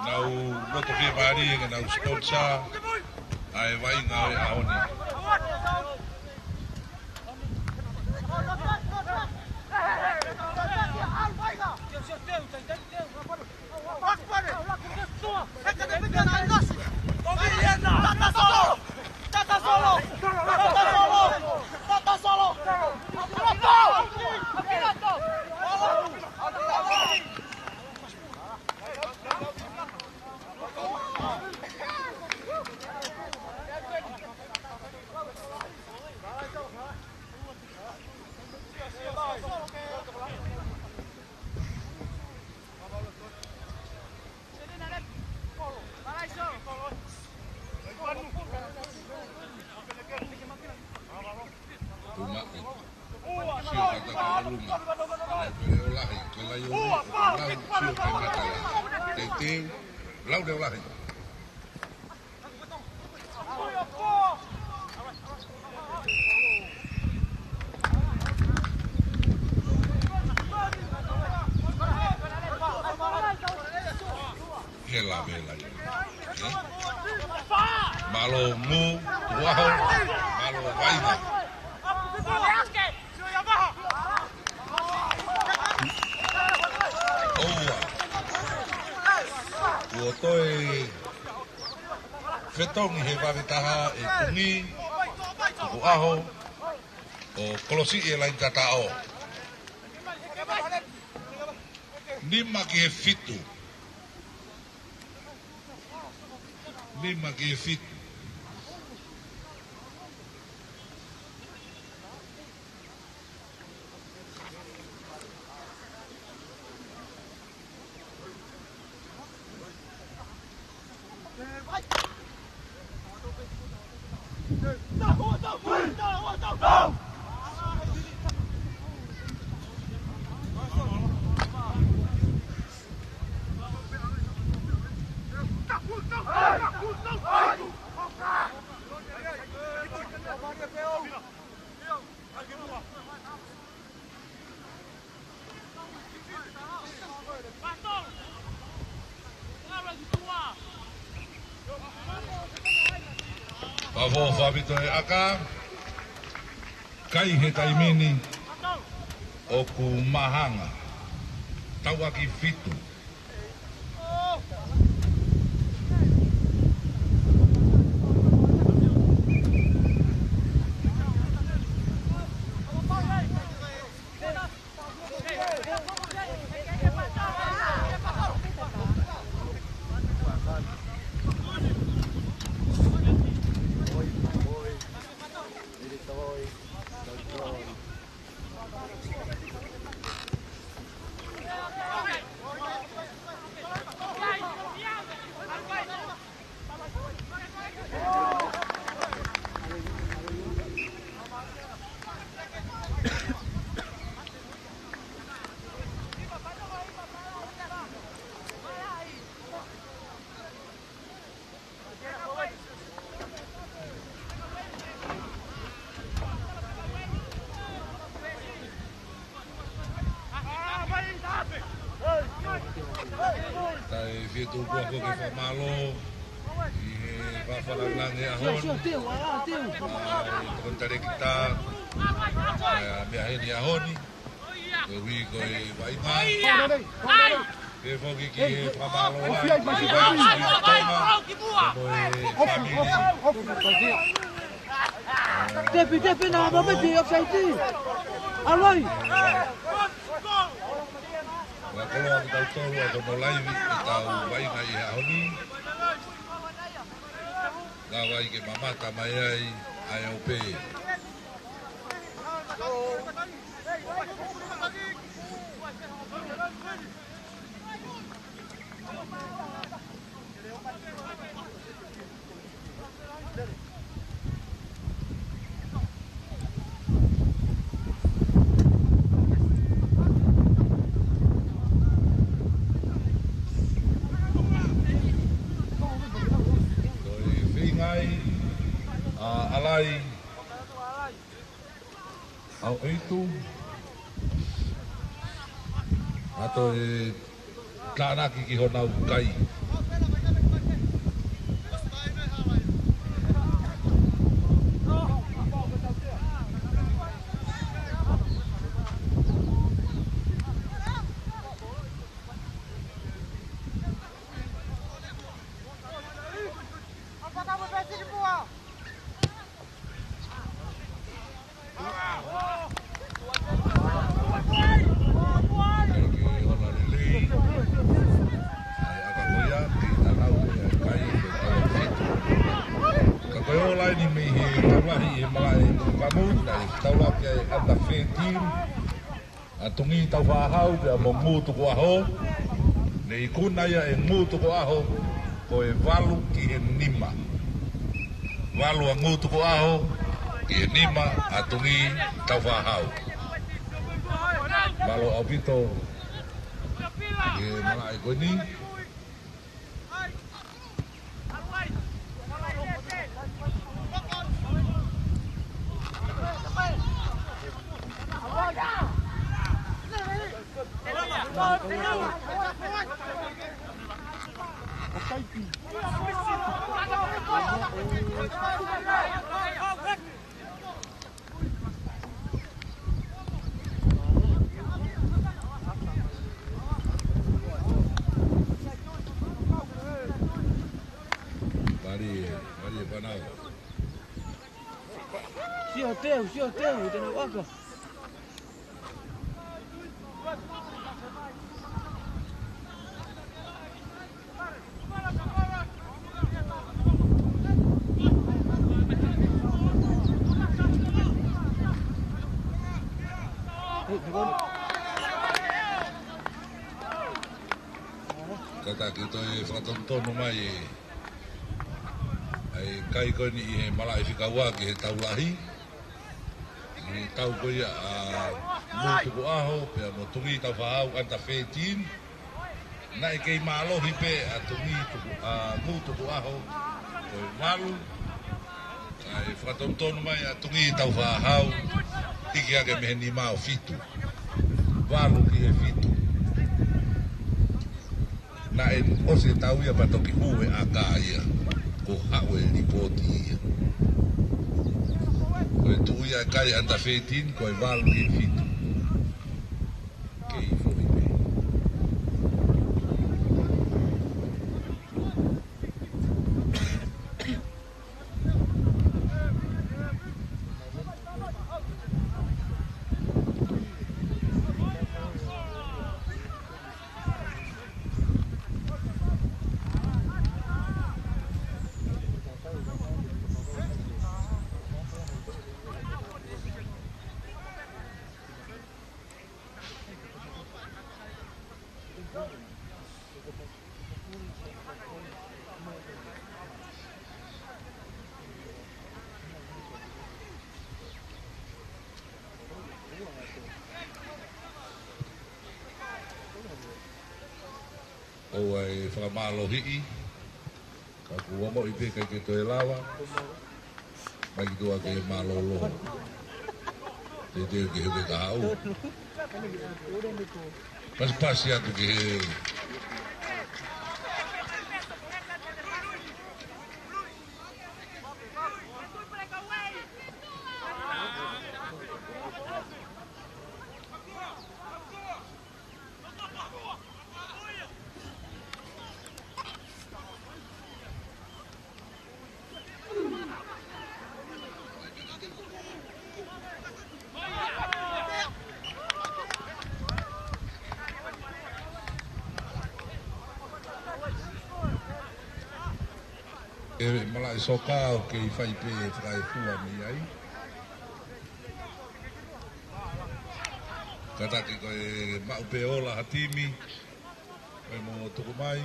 Nau loto fiemālie ke nau sponsor ʻa e vaʻinga ʻo e ʻaho ni. Tuʻumaʻu. Sio ki he tafaʻaki ʻolunga. Laupeleʻolahi, ko Laione, lau, sio ki he matala. Teuteu, Laupeleʻolahi. Hela, hela. Mālō Mū, Tuʻuaho, mālō Vaʻinga. ʻOua. Kuo toe fetongi he vave taha ʻe Pungi Tukuʻaho ʻo kolosiʻi e laini tataʻo. Nima ki he fitu. Nima ki he fitu. Pafo fafito e ʻaka, kai he taimi ni ʻoku mahanga, tauʻaki fitu. Taʻe fie tuku ʻa e fakamālō ʻi he fakalāngilangi ʻaho ni. ʻA e tokoni talēkita, ʻa e meʻa heni ʻaho ni. Koeʻuhi ko e vaʻinga. Pea foki ki he fakamālō ʻa e Vaʻinga Tonga, mo e fāmili. Tepi, tepi, na, na, tepi, offside. ʻAloi. Fakakoloa kitautolu ʻa e tono laivi ʻetau vaʻinga ʻi he ʻaho ni. Lava ai ke mamata mai ai ʻa e ope. Ko e feinga ia ʻa ʻAlai ʻAuʻeitu, ʻa e toe tānaki ki honau kai. ʻa Tungī Taufahau pea mo Ngū Tukuʻaho. Ne ikuna ia ʻe Ngū Tukuʻaho ko e valu ki he nima. Valu ʻa Ngū Tukuʻaho ki he nima ʻa Tungī Taufahau. Mālō ʻaupito ki he malaʻe ko eni. Mālie, mālie fānau. Sio teu, sio teu, te na waka. Kātaki toe fakatonutonu mai ʻa e kai ko eni ʻi he malaʻe fika ua ki he tau lahi. ʻI he tau ko ia ʻa Ngū Tukuʻaho pea mo Tungī Taufahau under thirteen. Naʻe kei mālohi pē ʻa Tungī Tuku, ʻa Ngū Tukuʻaho ko e valu. Kae fakatonutonu mai ʻa Tungī Taufahau, hiki hake mei he nima ʻo fitu. Valu ki he fitu. Naʻe ʻosi e tau ia pea toki hū e ʻaka ia. Kuo haʻu e lipooti ia. Ko e tuʻu ia e kai under thirteen, ko e valu ki he fitu. Kei foʻi pē. ʻOua ʻe fakamālohiʻi, ka kuo ongoʻi pē ʻikai ke toe lava. Mai ki tuʻa ke mālōlō. Teuteu ke heke kahaʻu. Pasipasi atu ki he ʻe malaʻe soka ʻoku kei fai pē fakaefua mei ai. Kātaki ko e maʻu pē ola ha timi, ko e mo tuku mai.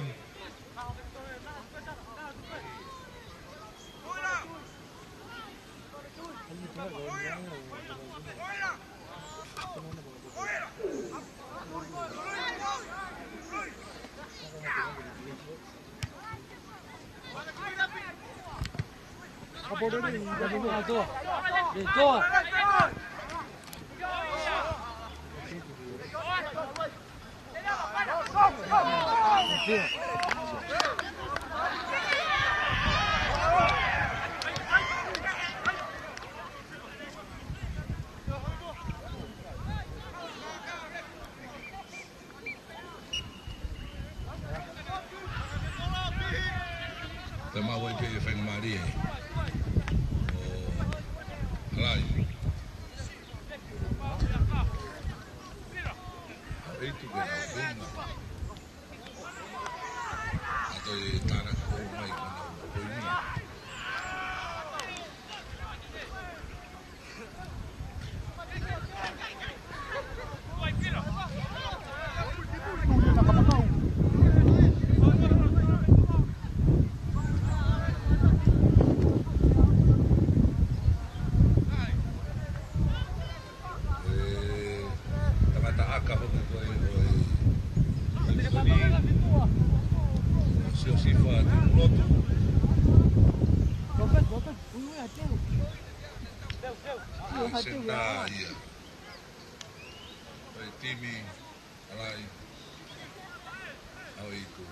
Te mau ai pē faingamālie. ʻO, halai. ʻEitu ke nau puna. ʻA toe tānaki ko mai ko nau poini. Sifa Tuʻilotu. Senitā ia. ʻA e timi ʻa Laʻi ʻAhoʻeitu.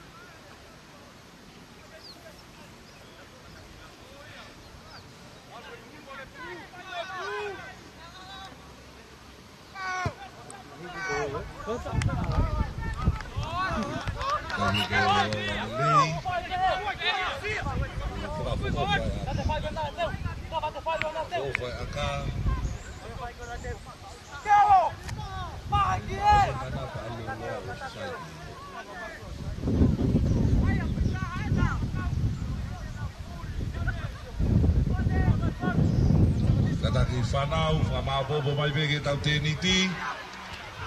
Kātaki fānau, fakamāʻopoʻopo mai pē ki heʻetau tēniti.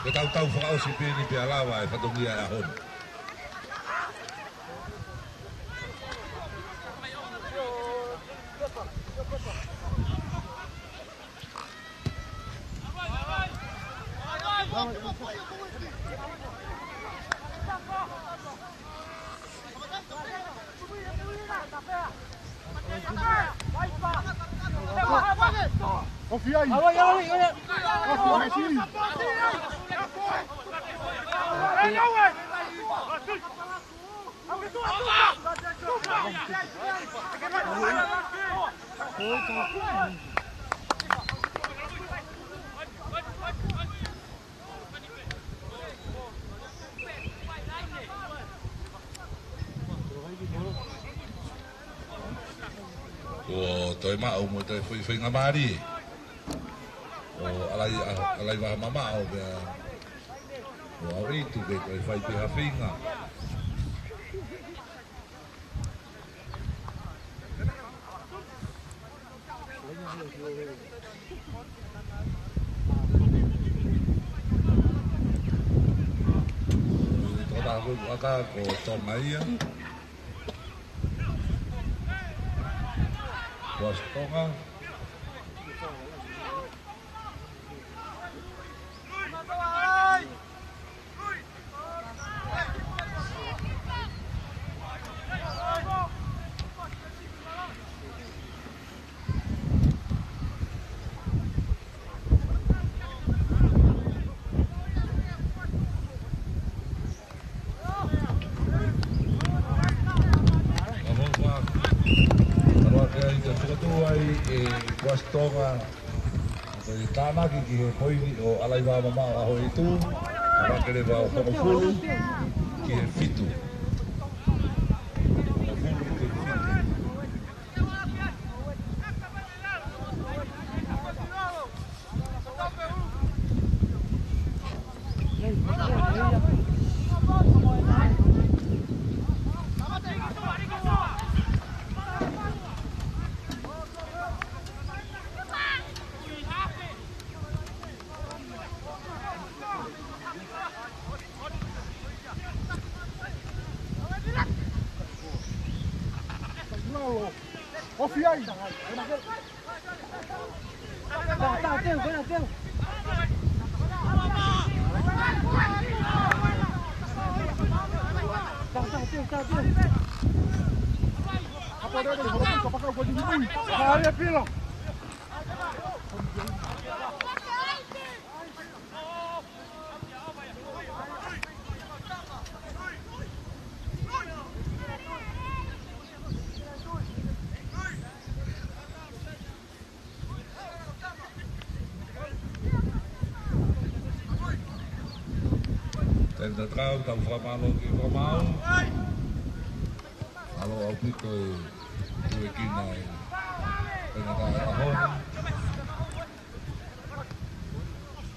Ke tau tau fakaʻosi pē ni pea lava e fatongia e ʻaho ni. Ofi ai. Ofi ai. Kuo toe maʻu mo toe fai feinga mālie ʻo ʻAlai, ʻAlai Vahamamaʻo pea ʻo ʻAhoʻeitu ke toe fai pē ha feinga. Tokotā ko ʻAka ko Toma ia. Kuasi Tonga. Alofa. Alofa ke ai te fokotuʻu ai ʻe Kuasi Tonga. Ko e tānaki ki he poini ʻo ʻAlai Vahamamaʻo ʻAhoʻeitu. Alofa ke leva ʻo hongofulu ki he fitu. Hongofulu ki he fitu. Ofi ai. Tā, tā, teu, teu, teu. Tā, tā, teu, tā, teu. Apa dia ni? Halo pun kapakau kau di sini. Saya pila. Tau fakamālō ki he fakamaau. Mālō ʻaupito e tuekina e ngata e ʻaho ni.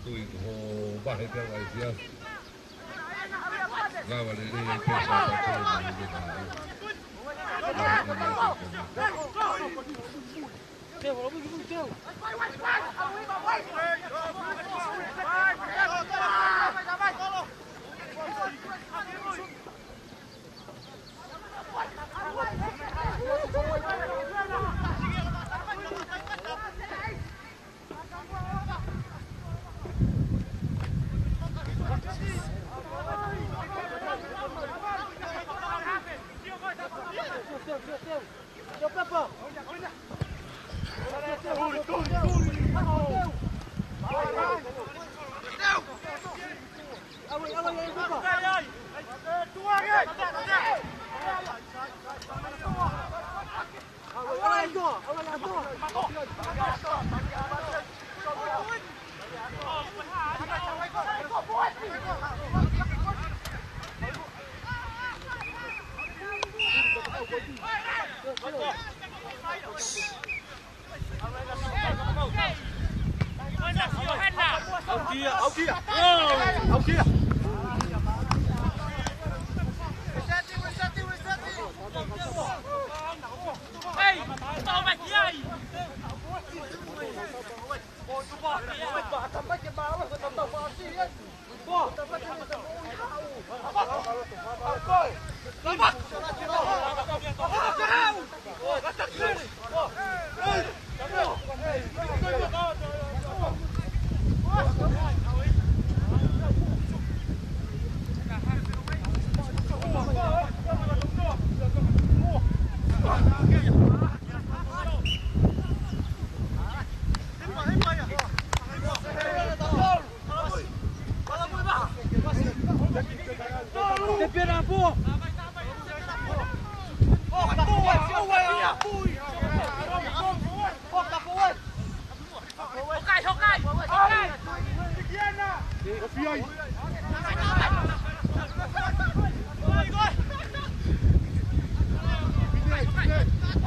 Tui ko ho vahe pea ʻai fiafi. Lava lelei e pesa pa tau ni ke na.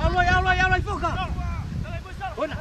Aulai, aulai, aulai, foka. Ona.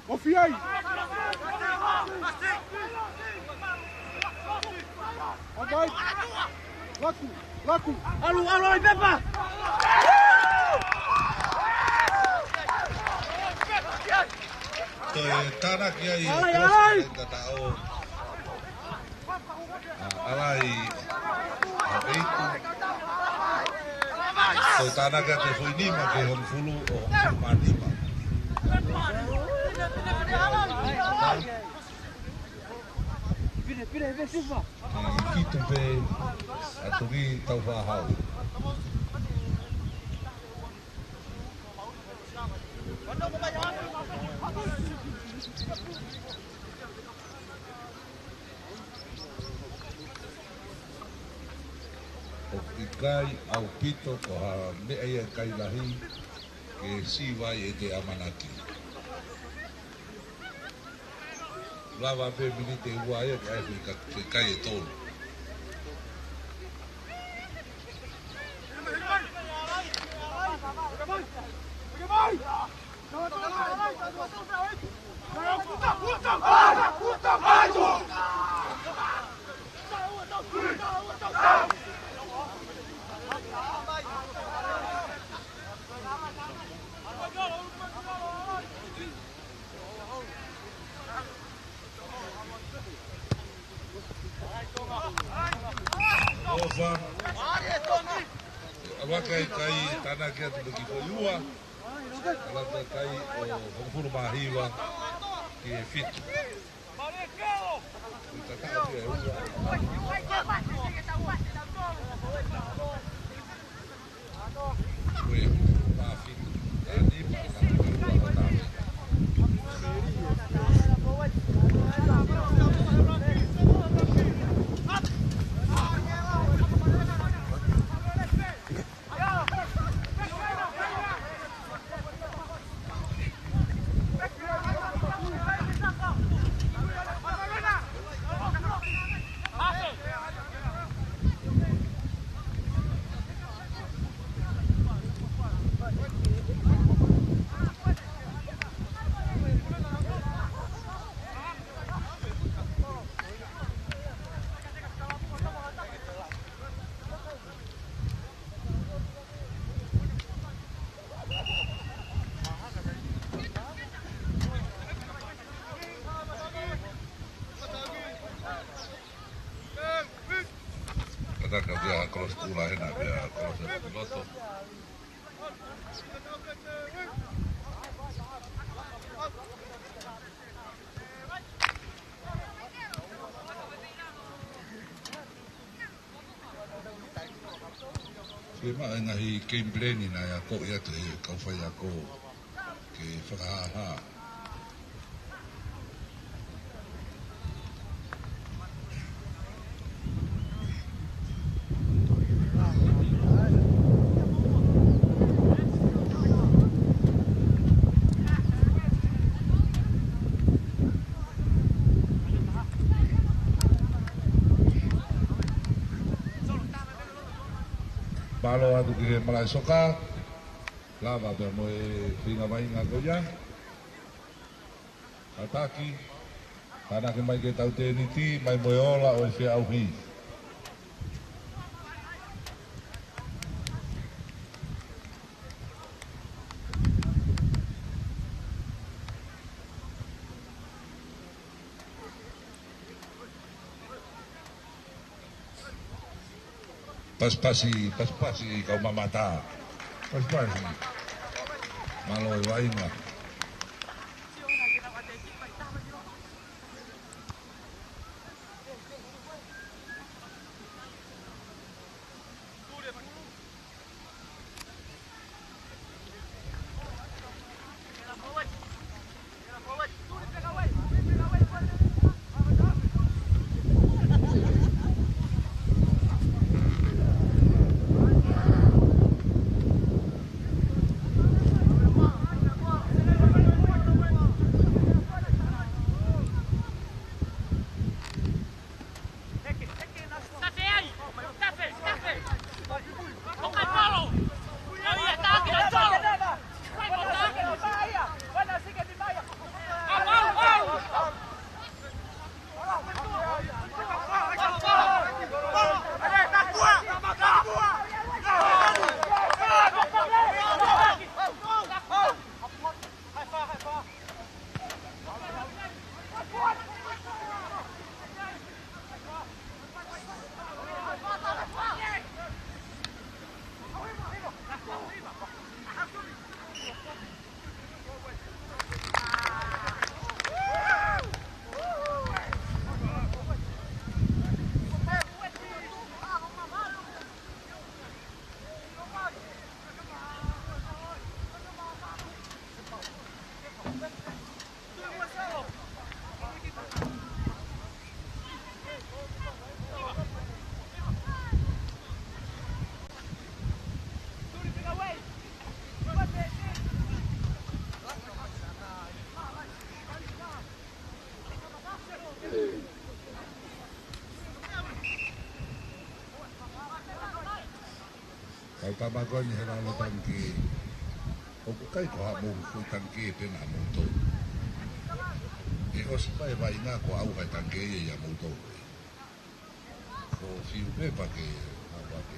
Ofi ai. Amai. Laku, laku. Alu, alu, alu, pepa. Toe tānaki ai e Alai, Alai. Tataʻo. ʻA, ʻalai, ʻa, ʻeitu. Ko e tānaki atu e foʻi nima ki he hongofulu ʻo hongofulu mā nima. Pine, pine, pine, sifa. Ki Fitu pē, ʻa Tuʻi Taufahau. ʻOku ʻikai ʻaupito ko ha meʻa ia ʻa e kai lahi ke siva ai ʻete ʻamanaki. Lava pē miniti ʻe ua ia ke ʻai e ka-, ke kai ʻe tolu. ʻOfa. ʻAlu hake e kai, tānaki atu pē ki he foʻi ua. ʻAlu atu e kai ʻo hongofulu mā hiva ki he Fitu. Ka pea kolosi kula hena, pea kolosi loto. Fiemaʻu e ngaahi game plan naʻe akoʻi atu he kau faiako ke fakahāhā. Mālō atu ki he malaʻe soka, lava pea mo e feinga vaʻinga ko ia. Kātaki, tānaki mai ke tau tēniti, mai mo e ola ʻo e feʻauhi. Pasipasi, pasipasi, kau mamata. Pasipasi. Mālō e vaʻinga. Kau tama ko eni he lalo tangikē. ʻOku ʻikai ko haʻamou foʻi tangikē pē naʻa mou tō. ʻE ʻosi pē vaʻinga ko au hai tangikē ia ʻia moutolu. Ko fiu pē pea ke hapa ke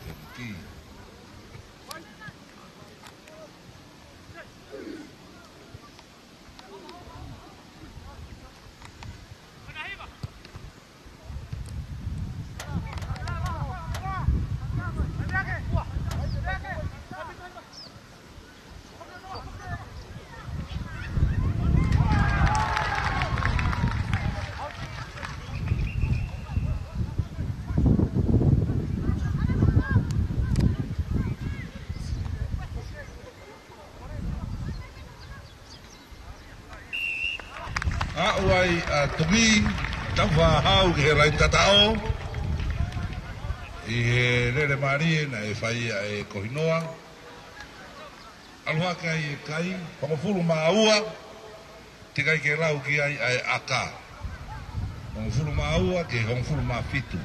tēniti. Aʻu ai ʻa Tumi Taufaʻāhau ki he laini tataʻo. ʻI he lele mālie naʻe fai ai e kohinoa. ʻAlu hake ai e kai, hongofulu mā ua, teʻeki ai ke lau ki ai ʻa e ʻaka. Hongofulu mā ua ki he hongofulu mā fitu.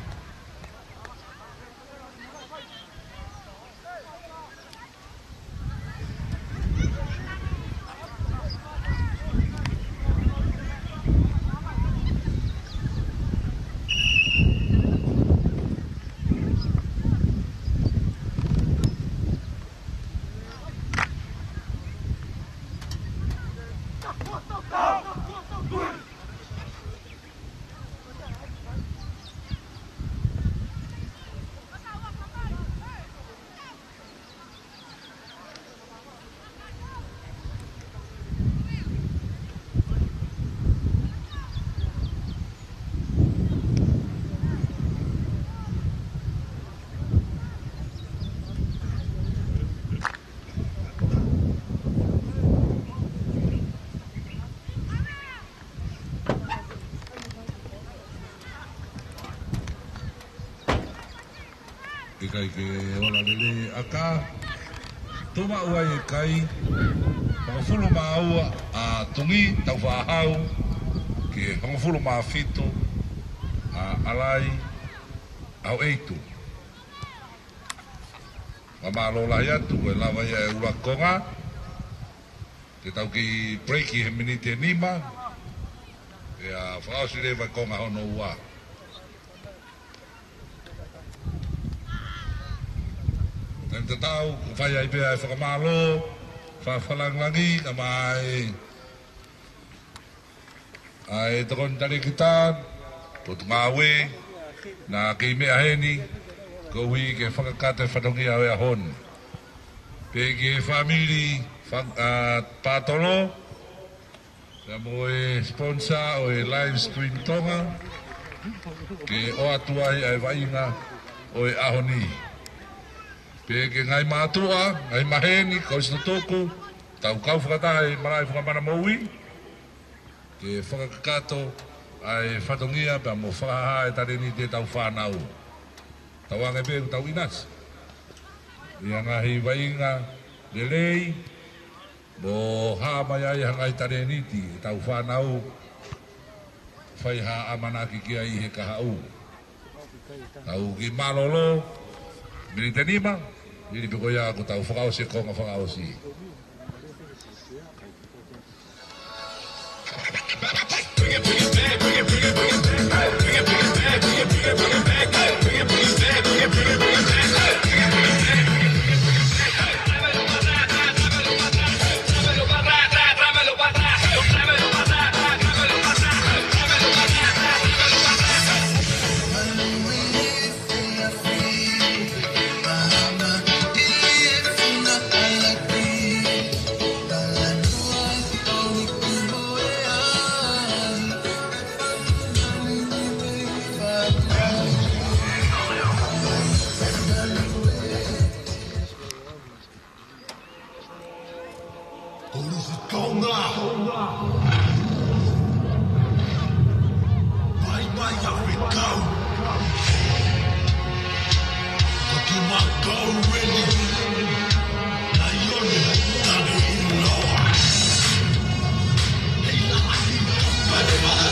Kae ke ola lelei ʻa e ʻaka. Tuʻu maʻu ai e kai, hongofulu mā ua ʻa Tungi Taufaʻahau, ki he hongofulu mā fitu ʻa ʻAlai ʻAhoʻeitu. Fakamālō lahi atu, ko e lava ia e ʻuluaki konga. Te tau kiʻi break he miniti ʻe nima. Pea fakaʻosi leva e konga hono ua. Taimi tatau, ʻoku fai ai pē ʻa e fakamālō, fakalangilangi, kae ʻumaʻā ʻa e tokoni talēkita, potungāue, naʻa kei meʻa heni, koeʻuhi ke fakakakato e fatongia ʻo e ʻaho ni. Pea ki he fāmili, fa-, ʻa, Patolo, pea mo e sponsor ʻo e Live Stream Tonga, ke ʻoatu ai ʻa e vaʻinga ʻo e ʻaho ni. Pea ki he ngaahi mātuʻa, ngaahi maheni, kolisi tutuku, tau kau fakataha he malaʻe fakamanavahē, ke fakakakato ʻa e fatongia pea mo fakahā e talēniti ʻetau fānau. Tauange pē ʻoku tau ʻinasi ʻi he ngaahi vaʻinga lelei, mo hā mai ai ha ngaahi talēniti ʻetau fānau, fai ha ʻamanaki ki ai he kahaʻu. Tau kiʻi mālōlō, miniti ʻe nima, hili pē ko ia kuo tau fakaʻosi e konga fakaʻosi. Kolisi Tonga. Mai, mai, ʻa e kau. Ko ki ma kau eni. Naione, tane ʻi loa. Hei la, hei la, hei la.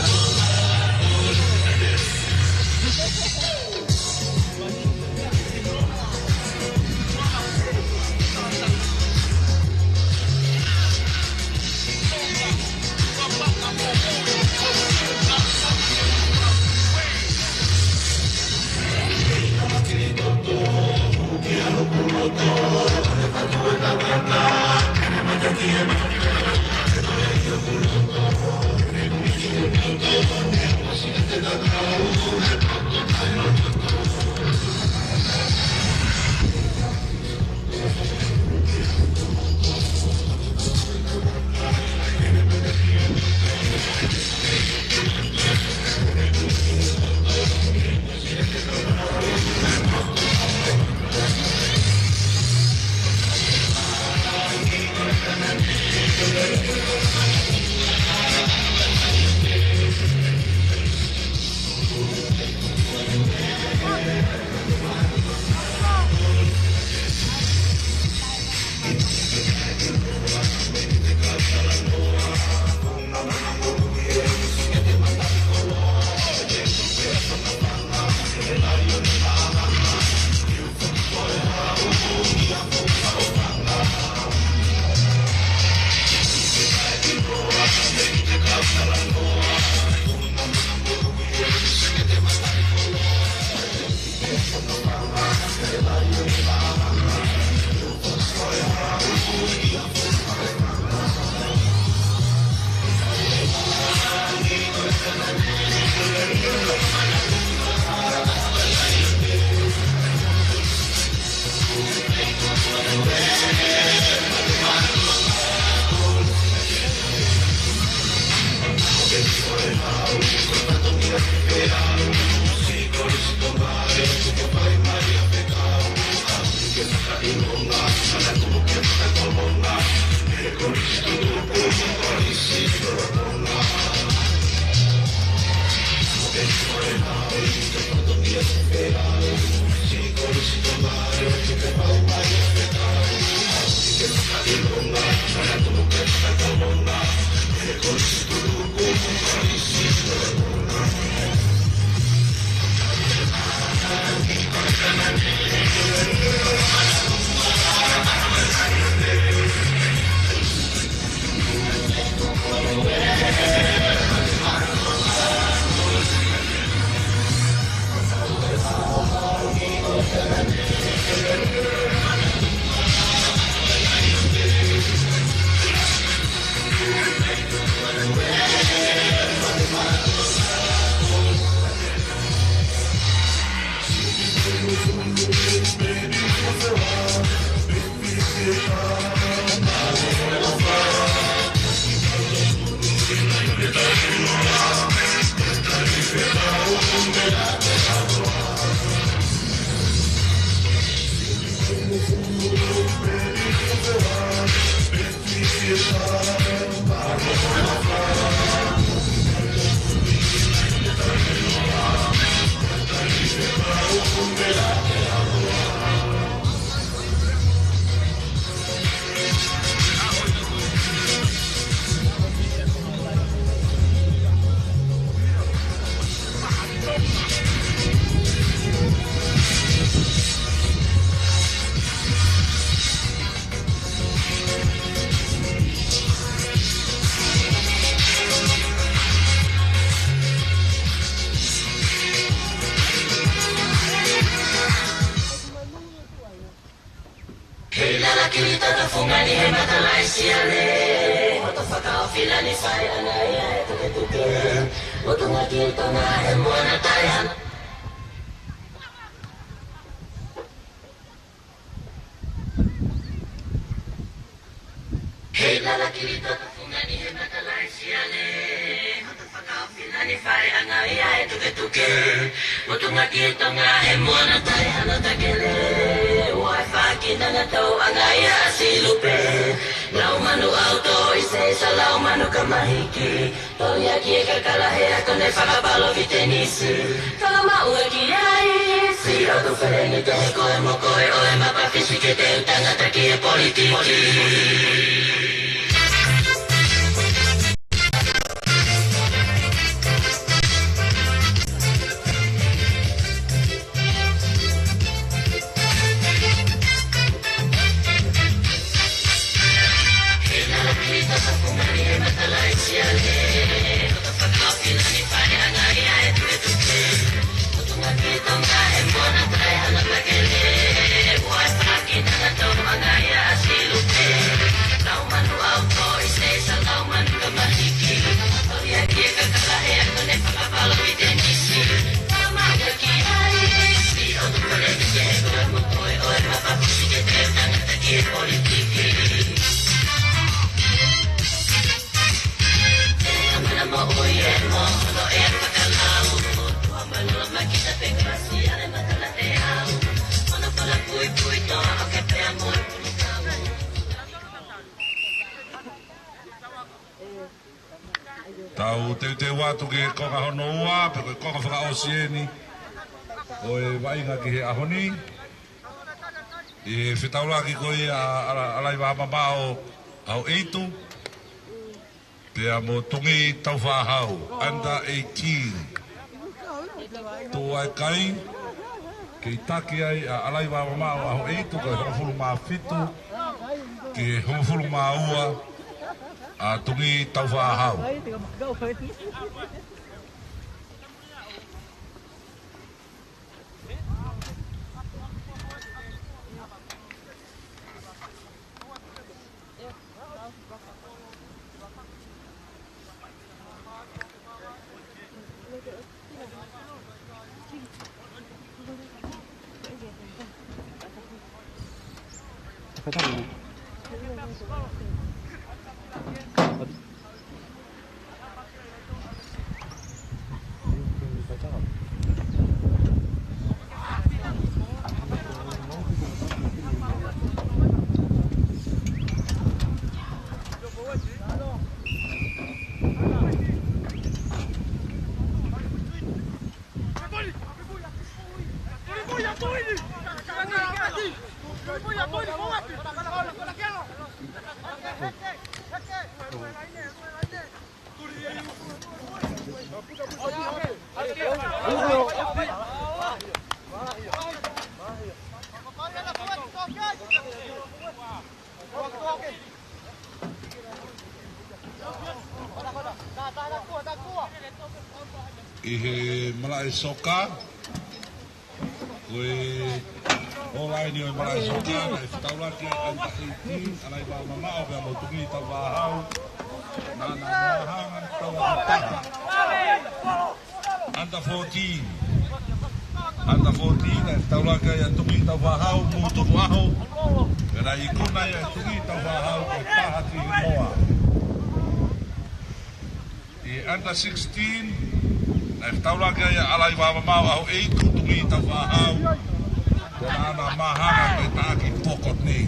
Hei lala kili tata fungani he mata laisiale. Hoto fakaofila ni fai anga ia e tuketuke. Motunga ki Tonga he moana taihana. Hei lala kili tata fungani he mata laisiale. Hoto fakaofila ni fai anga ia e tuketuke. Motunga ki Tonga he moana taihana takele. Ua e faki nanga tau anga ia a Silupe. Lau manu auto i se isa lau manu kamahiki. Toli aki e kakala he ako ne fakapalo vitenisi. Fakamaʻu e ki ai. Si ʻoku feleni te he koe mo koe ʻo e mapa fisi ke te u tangata ki he politiki. Tau teuteu atu ki he konga hono ua, pe ko e konga fakaʻosi eni ʻo e vaʻinga ki he ʻaho ni. ʻI he fetaulaki ko ia ʻa ʻAla-, ʻAlaiva Mamaʻo ʻAhoʻeitu, pea mo Tungī Taufahau, under eighteen. Tuʻu ʻa e kai, kei taki ai ʻa ʻAlaiva Mamaʻo ʻAhoʻeitu, ko e hongofulu mā fitu ki he hongofulu mā ua ʻa Tungī Taufahau. ʻI he malaʻe soka, ko e ʻōlaini ʻo e malaʻe soka, naʻe fetaulaki ai under eighteen, ʻAlaiva Mamaʻo pea mo Tungī Taufahau, naʻa na māhanga taha ki taha. Under fourteen. Under fourteen, naʻe fetaulaki ai ʻa Tungī Taufahau, Motuʻaho. Pea naʻe ikuna ai ʻa Tungī Taufahau ko e taha ki he moa. ʻI under sixteen, naʻe fetaulaki ai ʻa ʻAlaiva Mamaʻo ʻAhoʻeitu, Tungī Taufahau. Pea naʻa na māhanga ko e taha ki Pokot nei.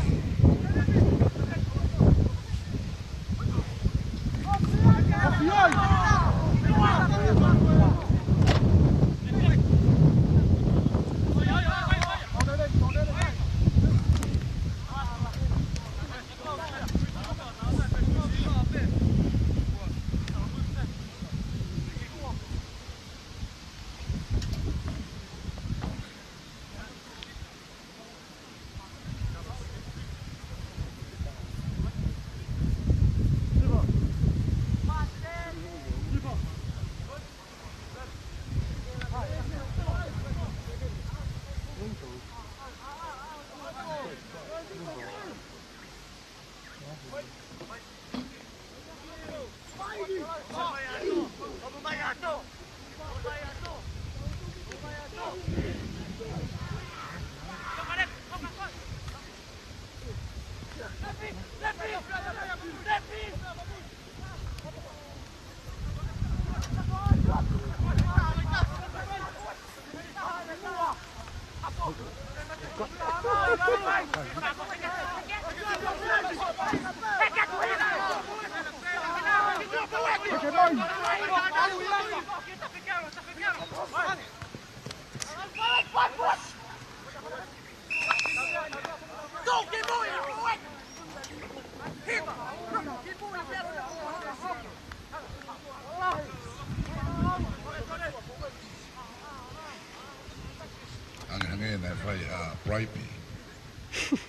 Hangehangē naʻe fai ha bribe ʻi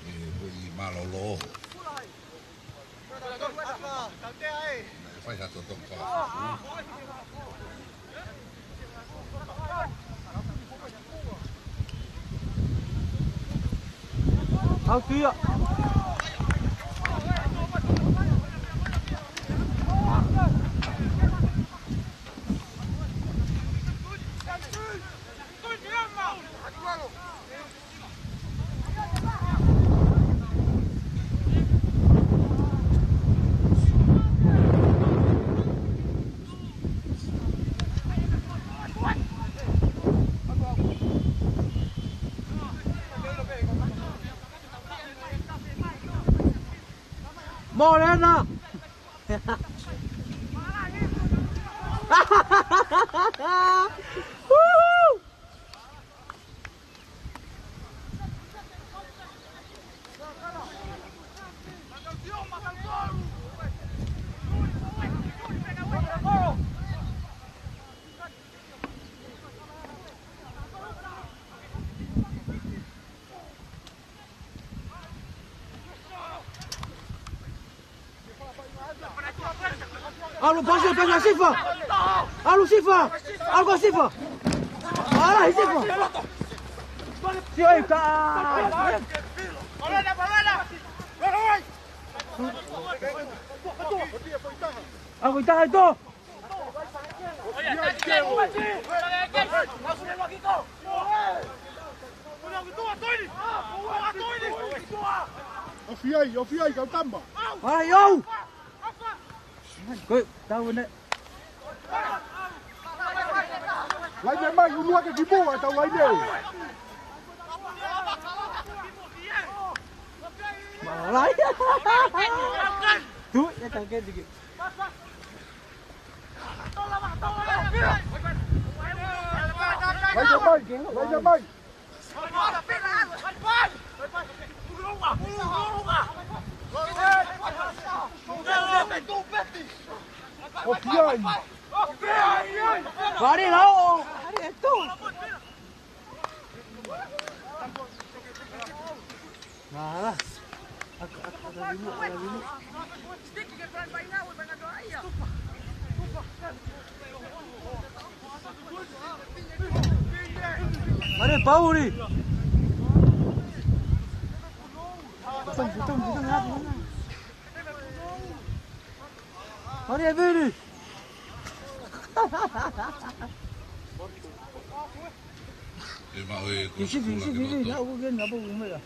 he foʻi mālōlō. Naʻe fai ha totonu fakafoʻou. Au kia. Mole na. Woo! ʻAlu pasi, pasi Sifa. ʻAlu Sifa. ʻAlu ko Sifa. ʻAlu Sifa. Sifa ika. ʻAlu ika ito. Ofi ai, ofi ai, kau tama. Ai, au. Koe, tau ne. Laine mai, unu ake ki muʻa, tau laine. Malai. Tu, ia tau ke tiki. Laine mai, laine mai. Ofi ai. Pare lao. Pare tu. Nā, aka, aka, aka, vinu, aka, vinu. Mare, Pauli. Putung, putung, putung, ya, putung. Mare, Vili. E maʻu e ko Isi, Isi, Isi, na uku gen apa umela.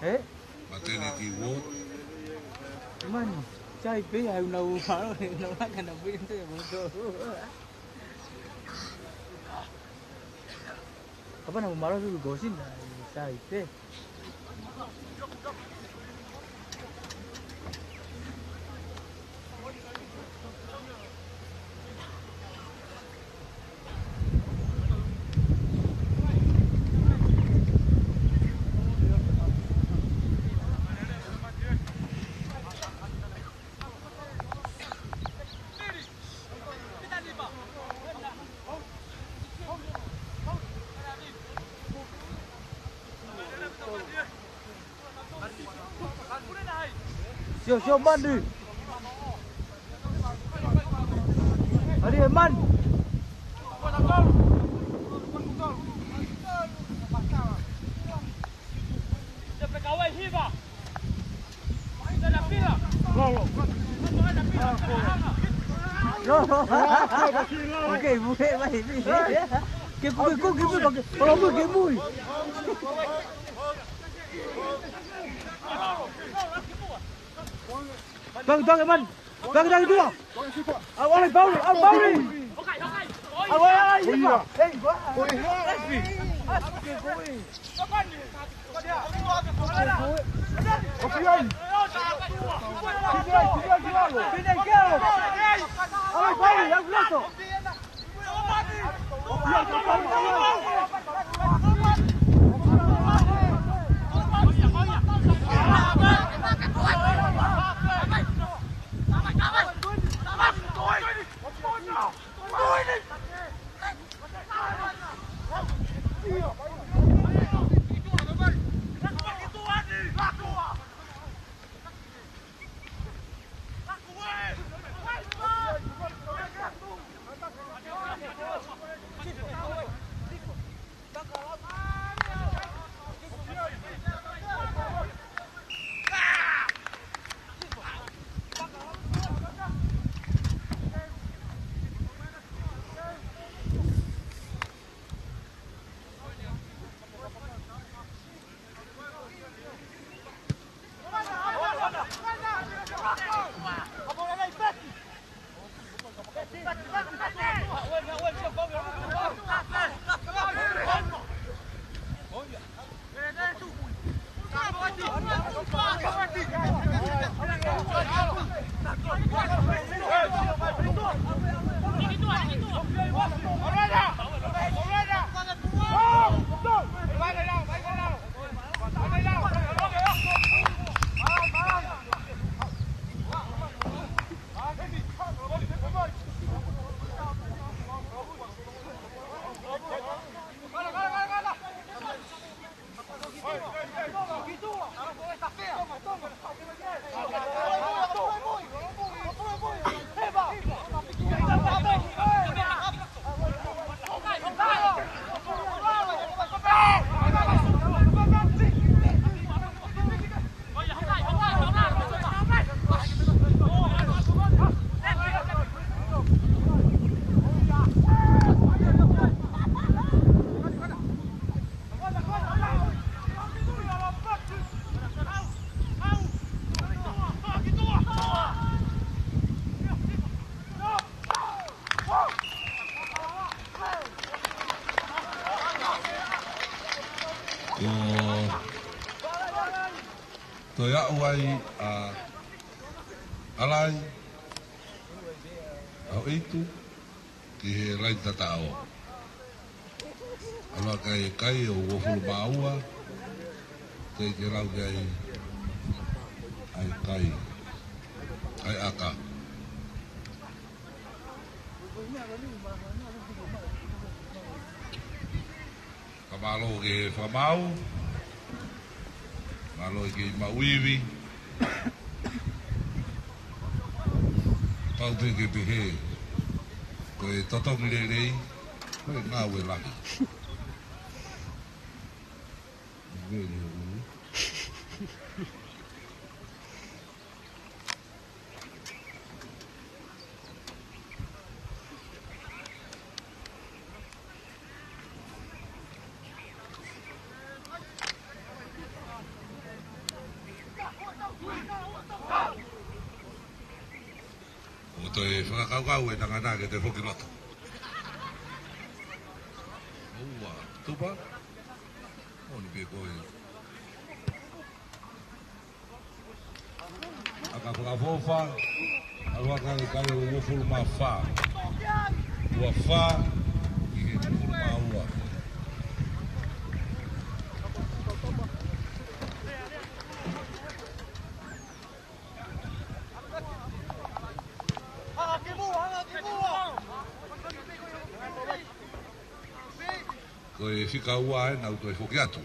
Eh? Maternity ward. Mani, sai pē au na u faro, na u laka na pē ente mo to. Apa na u maro tu gosin na sai pē. Sio, sio, mani. Ari e mani. Oke, oke, baik. Ke ku, ke ku, ke ku, ke ku, ke ku. Bang, bang, man. Bang, bang, dua. Au, au, Pauli, au, Pauli. Au, au, au, au. Hei, wā. Ko e toe aʻu ai ʻa Alai, ʻa Hoʻeitu, ki he laini tataʻo. ʻAlu ʻa e kai, kai ʻo uofulu mā ua, teʻeki lau ki ai ʻa e kai, ʻa e ʻaka. Ka mālō ki he fakamaau, mālō ki he maʻu ivi. Pau pē ke pehē, ko e totongi lelei, ko e ngāue lahi. Very good. ʻO toe fakakaukau e tangata ke toe foki loto. ʻOua, tupa. Moʻoni pē ko e ʻaka fakaʻofoʻofa, ʻalu ʻa e kai ʻo uofulu mā fā. Ua fā, ki he uofulu mā ua. Ko e fika ua ē, nau toe foki atu.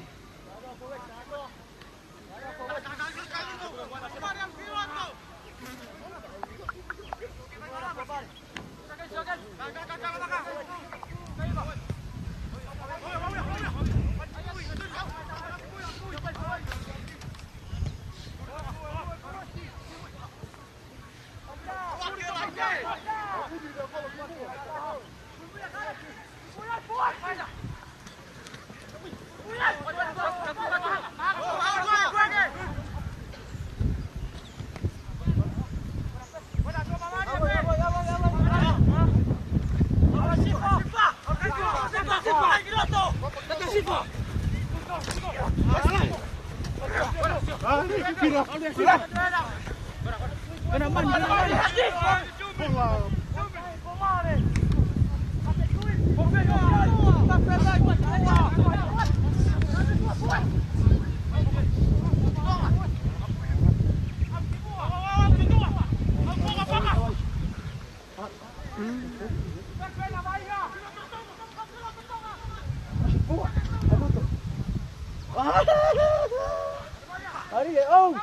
Ari e au.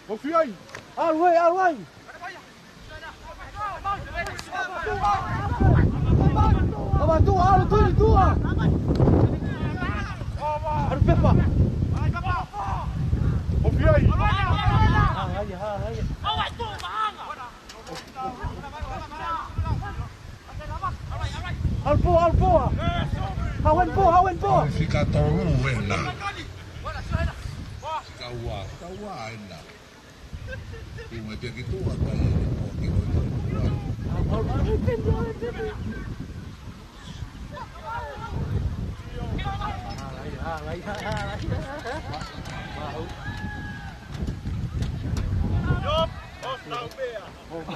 Ko fiai. Alu ai, alu ai. Tama tua, alu tui tua. Alu pepa. Ko fiai. Ha, hai, ha, hai. Alu poa, alu poa. Hau eni poa, hau eni poa. Fika tolu ena. Fika ua, fika ua ena. Ui mai pea ki tua, kai eni poa ki hoi tau.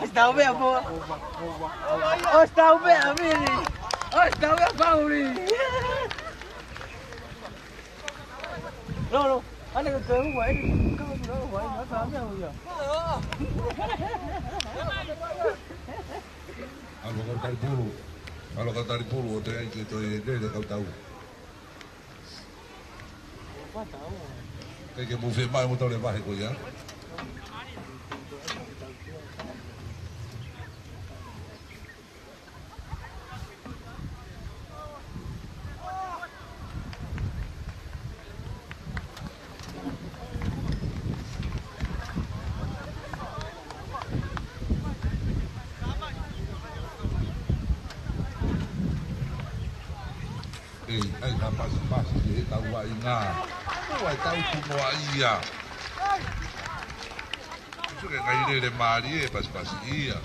Osi tau pea, poa. Osi tau pea, Vili. Osi tau pea, Pauli. No, no. Ane ka ua, ene ka ua, ua, ua, ua, ua, ua. Alo kau talipulu. Alo kau talipulu, ʻo te ai ke toe lele kau tau. Kai ke mou fiemaʻu mo tau le vahe ko ia. ʻEi, ʻai ha pasipasi ki he tau vaʻinga. ʻOua ʻe tau tunoa ia. Suke ngai lele mālie pasipasi ia.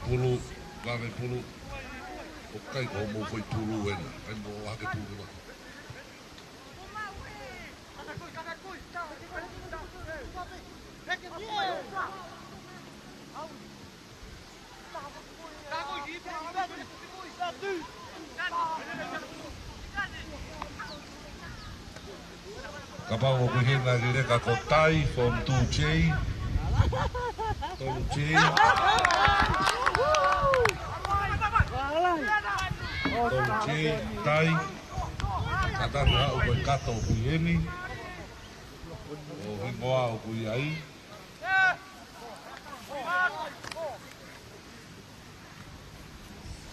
Pulu, vave pulu. ʻOku ʻikai ko hoʻomou foʻi pulu ena. ʻIkai mo hake pulu la. Kapau ʻoku ʻi hena ki he leka ko Tai, form two J. Tolu J. Tolu J, Tai. Kātaki haʻu ko e kato ʻoku ʻi heni. ʻO hingoa ʻoku ʻi ai.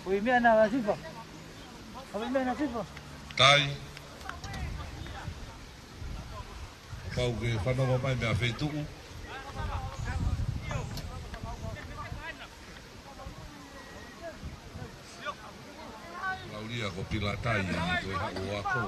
Ui meʻa na Sifa. Ui meʻa na Sifa. Tai. Pau ke fanongo mai meʻa feituʻu. Laulia ko Pilatai, ʻe ko e haʻu ʻo ako.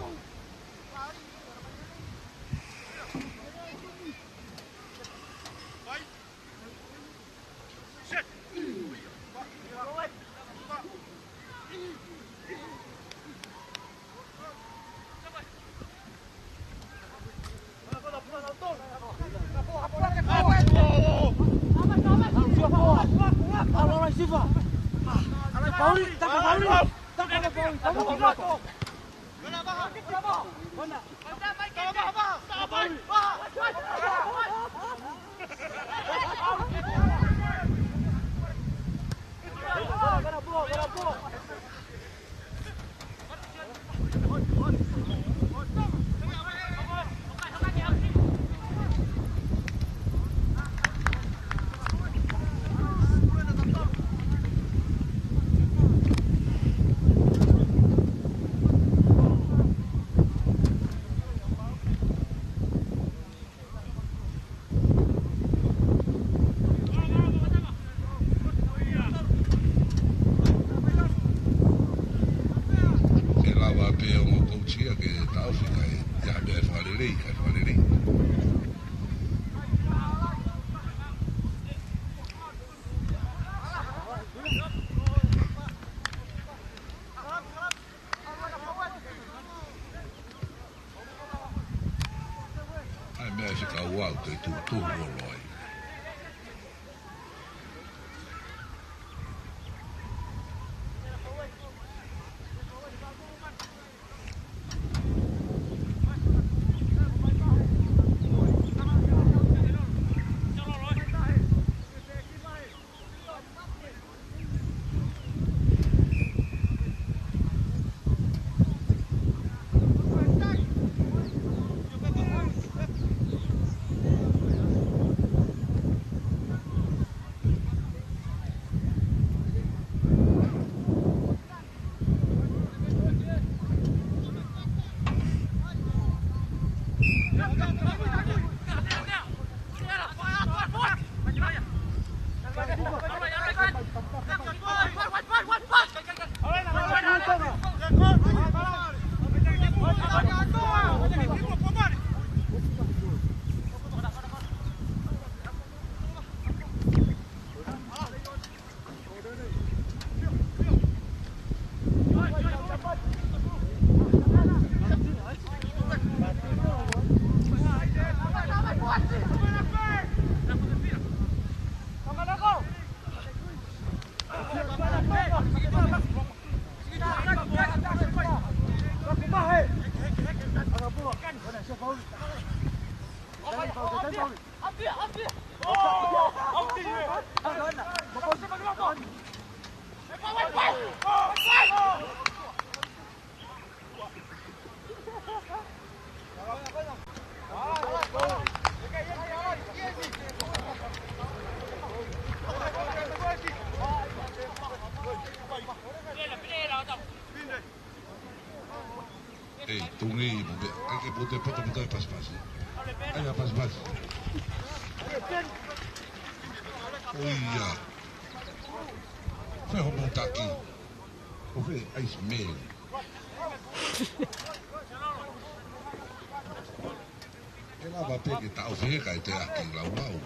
ʻE lava pē ʻo mo koutia ke taʻofi kae ʻi ai ha meʻa ʻe fakalelei, kae fakalelei. ʻAi meʻa ʻe fika ua ʻo te tuʻutuʻu ʻo loi. ʻEi, tungi mo meʻa. ʻAi ke pute poto poto e pasipasi. ʻAi ha pasipasi. ʻOi ia. Fē hoʻomou taki? ʻO fē ʻaisi meli? ʻE lava pē ke taʻofi he kae teʻeki laulau.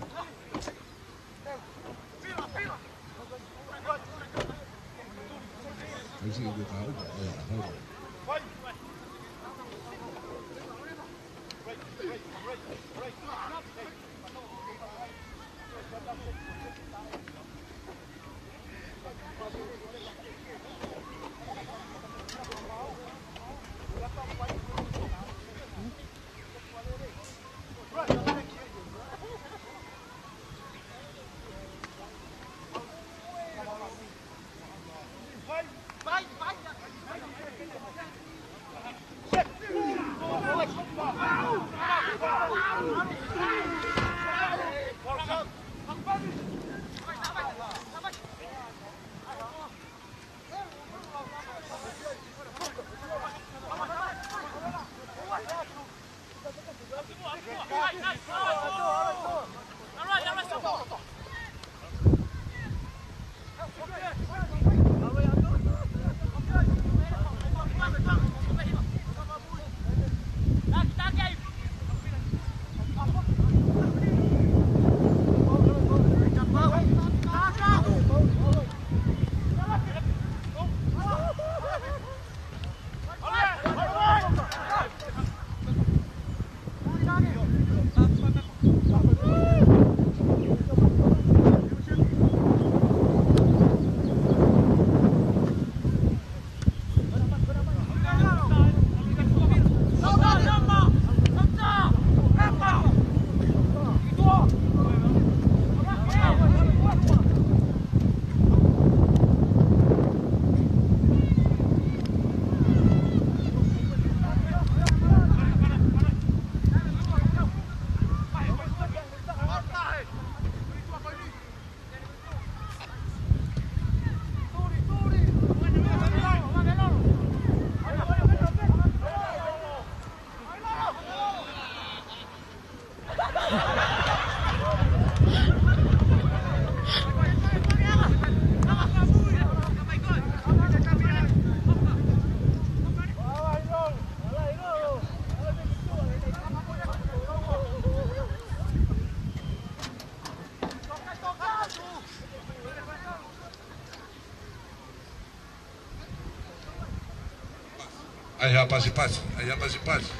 ʻAi ha pasipasi, ʻai ha pasipasi.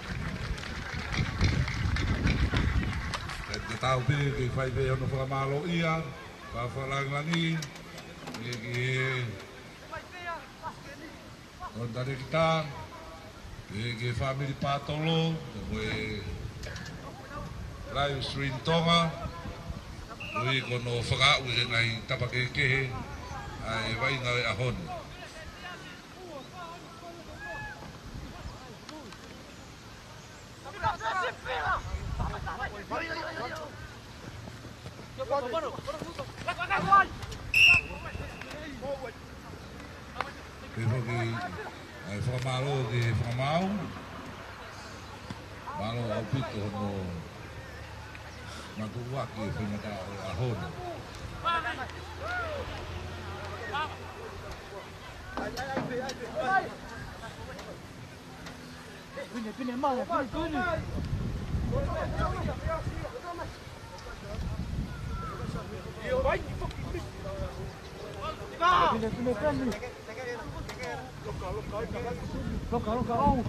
Pea te tau pē ke fai pē hono fakamālōʻia, fakalangilangi, ki he, ki he, ʻo tarekita, ki he, ki he fāmili Pātolo, mo e Live Stream Tonga, ʻoku ʻi ai hono fakaaʻu he ngaahi tapa kehekehe, ʻa e vaʻinga ʻo e ʻaho ni. Pea foki, ʻa e fakamālō ki he fakamaau. Mālō ʻaupito hono matuʻuaki e faingataʻa ʻo e ʻaho ni. Pine, pine, mala, pine, pine. Pine, pine, pine. Loka, loka, oh.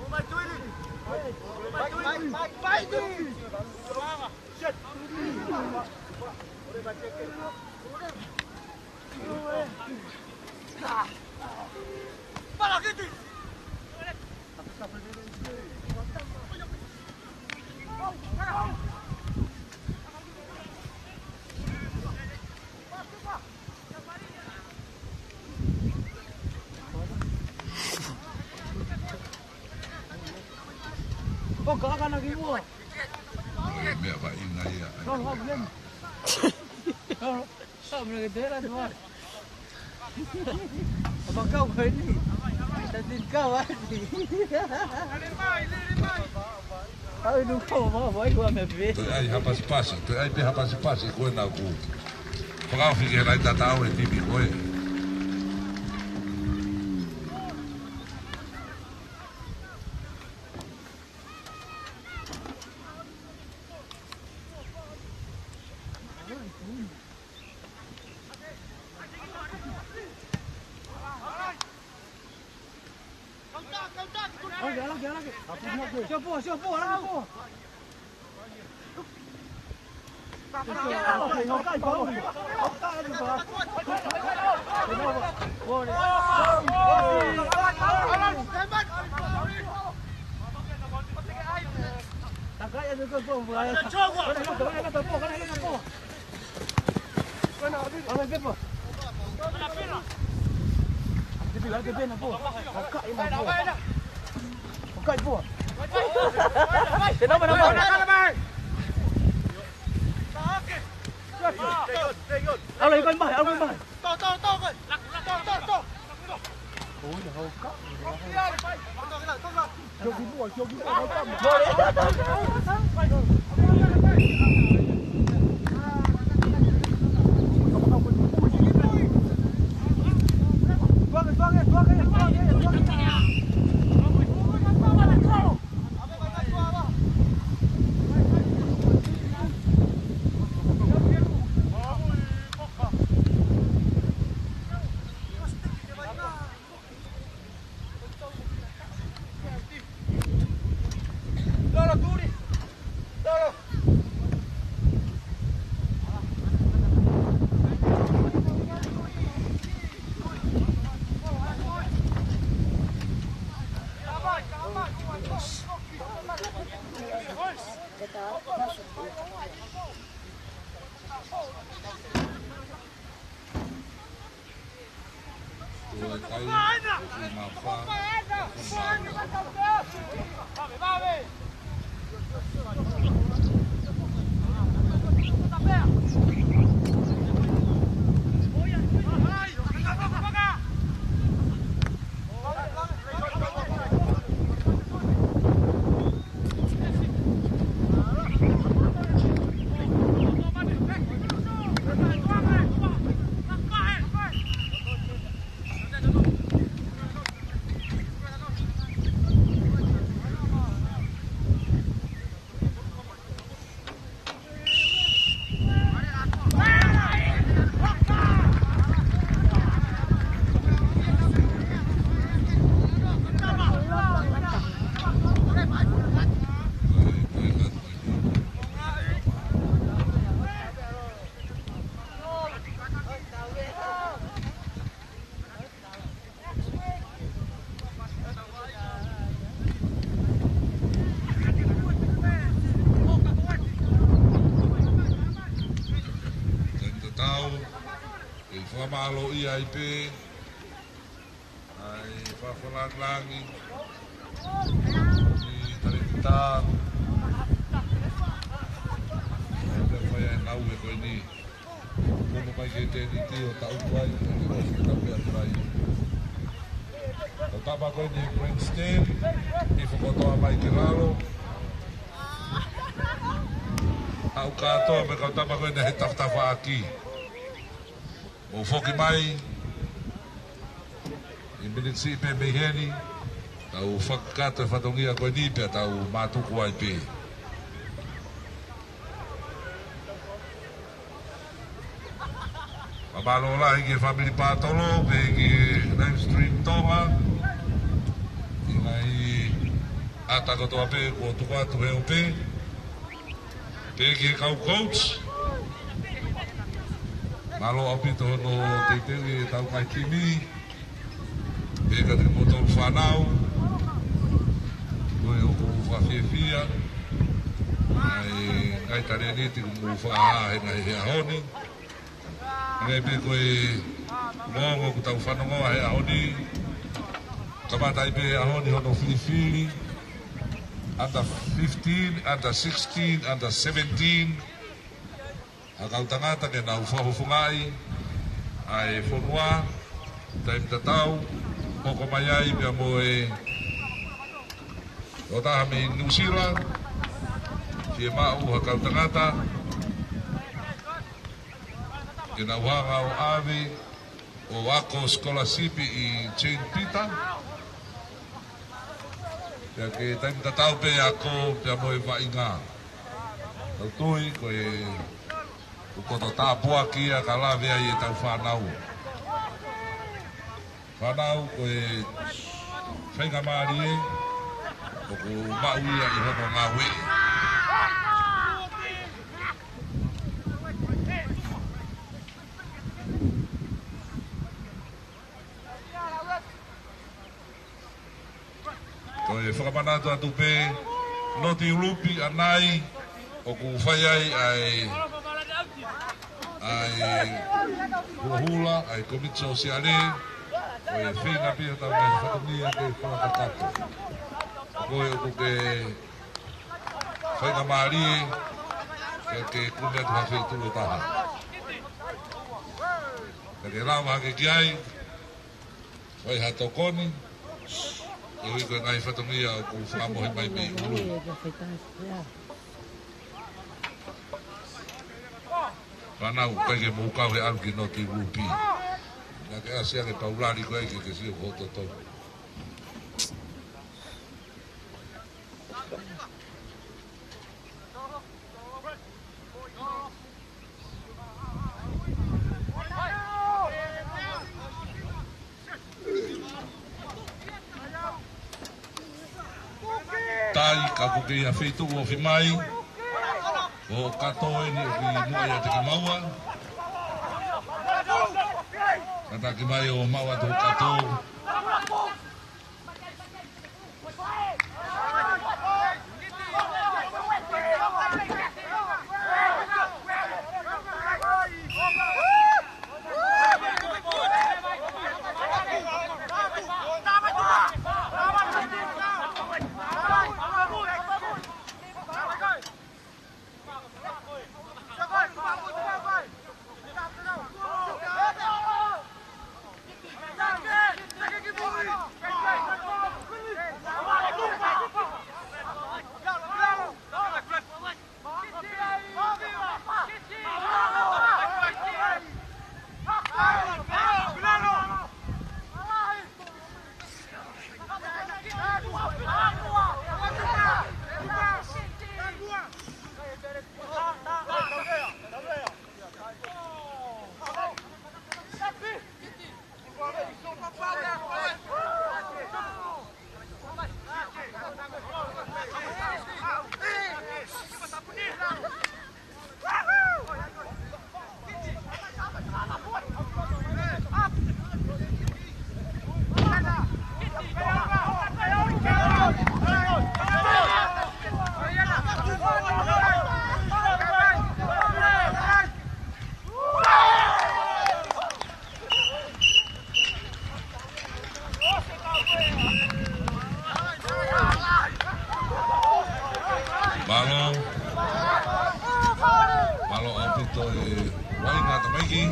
Ko ka aka na ki mua. ʻE meʻa vaʻinga ia. Lolo, hau, lem. Lolo. Hau, mele ke tera, tuare. Apa kau ko eni? Tati kau ati. Au nu kau mau, mau, ua me pe. Toe ʻai ha pasipasi, toe ʻai pē ha pasipasi, ko e nau ku. Fakaofi ke lai tatau e timi ko ē. Sio pō, sio pō, hala pō. Taimi tatau, ʻe fakamālōʻia ai pē ʻa e fakalangilangi ʻi he talēkita ʻoku fai ʻa e ngāue ko eni. Kono mai ke te ni tio tau kuai, ʻe te kosi ke tau pea trai. Tau tapa ko eni grandstand, ʻi fokotoa mai ki lalo. Au kātoa mo e kau tapa ko eni he tafatafaʻaki. Mou foki mai, ʻi he miniti siʻi pē mei heni, tau fakakakato e fatongia ko eni pea tau mātuku ai pē. Fakamālō lahi ki he fāmili Pātolo, pehē ki he Live Stream Tonga, ʻi he ngaahi ʻata kotoa pē kuo tuku atu he ope, pehē ki he kau coach. Mālō ʻaupito hono teuteuʻi ʻetau ngaahi timi. Pehē kiate kimoutolu fānau, ko e ʻoku fakafiefia ʻa e ngaahi talēniti kuo mou fakahā he ngaahi he ʻaho ni. Hangē pē ko e ongoongo ʻoku tau fanongoa he ʻaho ni. Kamata ai pē he ʻaho ni hono filifili under fifteen, under sixteen, under seventeen. ʻA e kau tangata ke nau fakafofongaʻi ʻa e fonua, taimi tatau, hoko mai ai pea mo e tokotaha mei Nuʻusila, fiemaʻu ha kau tangata ke nau hanga ʻo ʻave ʻo ako scholarship ʻi Saint Peter. Pea ke taimi tatau pē ako pea mo e vaʻinga. Tau tui ko e ʻoku koto tāpuaki ia ka lave ai ʻetau fānau. Fānau ko e faingamālie ʻOku maʻu ia ʻi hono ngāue. Ko e fakamanatu atu pē, Noti Ulupi ʻanai, ʻoku fai ai ʻa e, ʻa e hulahula, ʻa e komiti sōsiale, ko e feinga pē ʻetau ngaahi fatongia ke fakakakato. Ko e ʻoku ke faingamālie, ke, ke kumi atu ha feituʻu ʻe taha. Ka ke lava hake ki ai, fai ha tokoni, ʻe ui ko e ngaahi fatongia ʻoku fakamohe mai mei ʻulu. Fānau, ʻikai ke mou kau he ʻalu ki Noti Ulupi. Naʻa ke ʻasi ange Paulali ko ē ke ke sio ko hoto tonu. Tai ka ʻoku kei ʻi ha feituʻu ofi mai. Ko Kato eni ʻoku ʻi muʻa ʻiate kimaua. Kātaki mai ʻo maʻu atu Kato. Mālō. Mālō ʻaupito e vaʻinga tamaiki.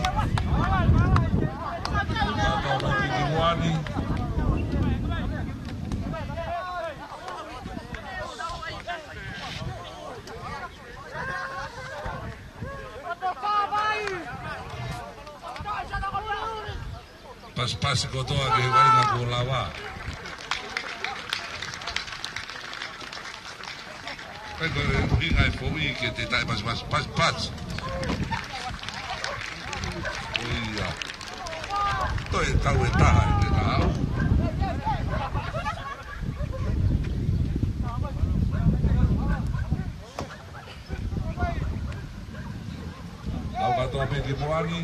Kātaki mai ki muʻa ni. Pasipasi kotoa ki he vaʻinga kuo lava. Pea ko e ʻuhinga e foʻi ke te taʻe pasipasi, pasipasi. ʻOiauē. Toe tau ʻe taha ʻe te tau. Tau kātoa pē ki muʻa ni.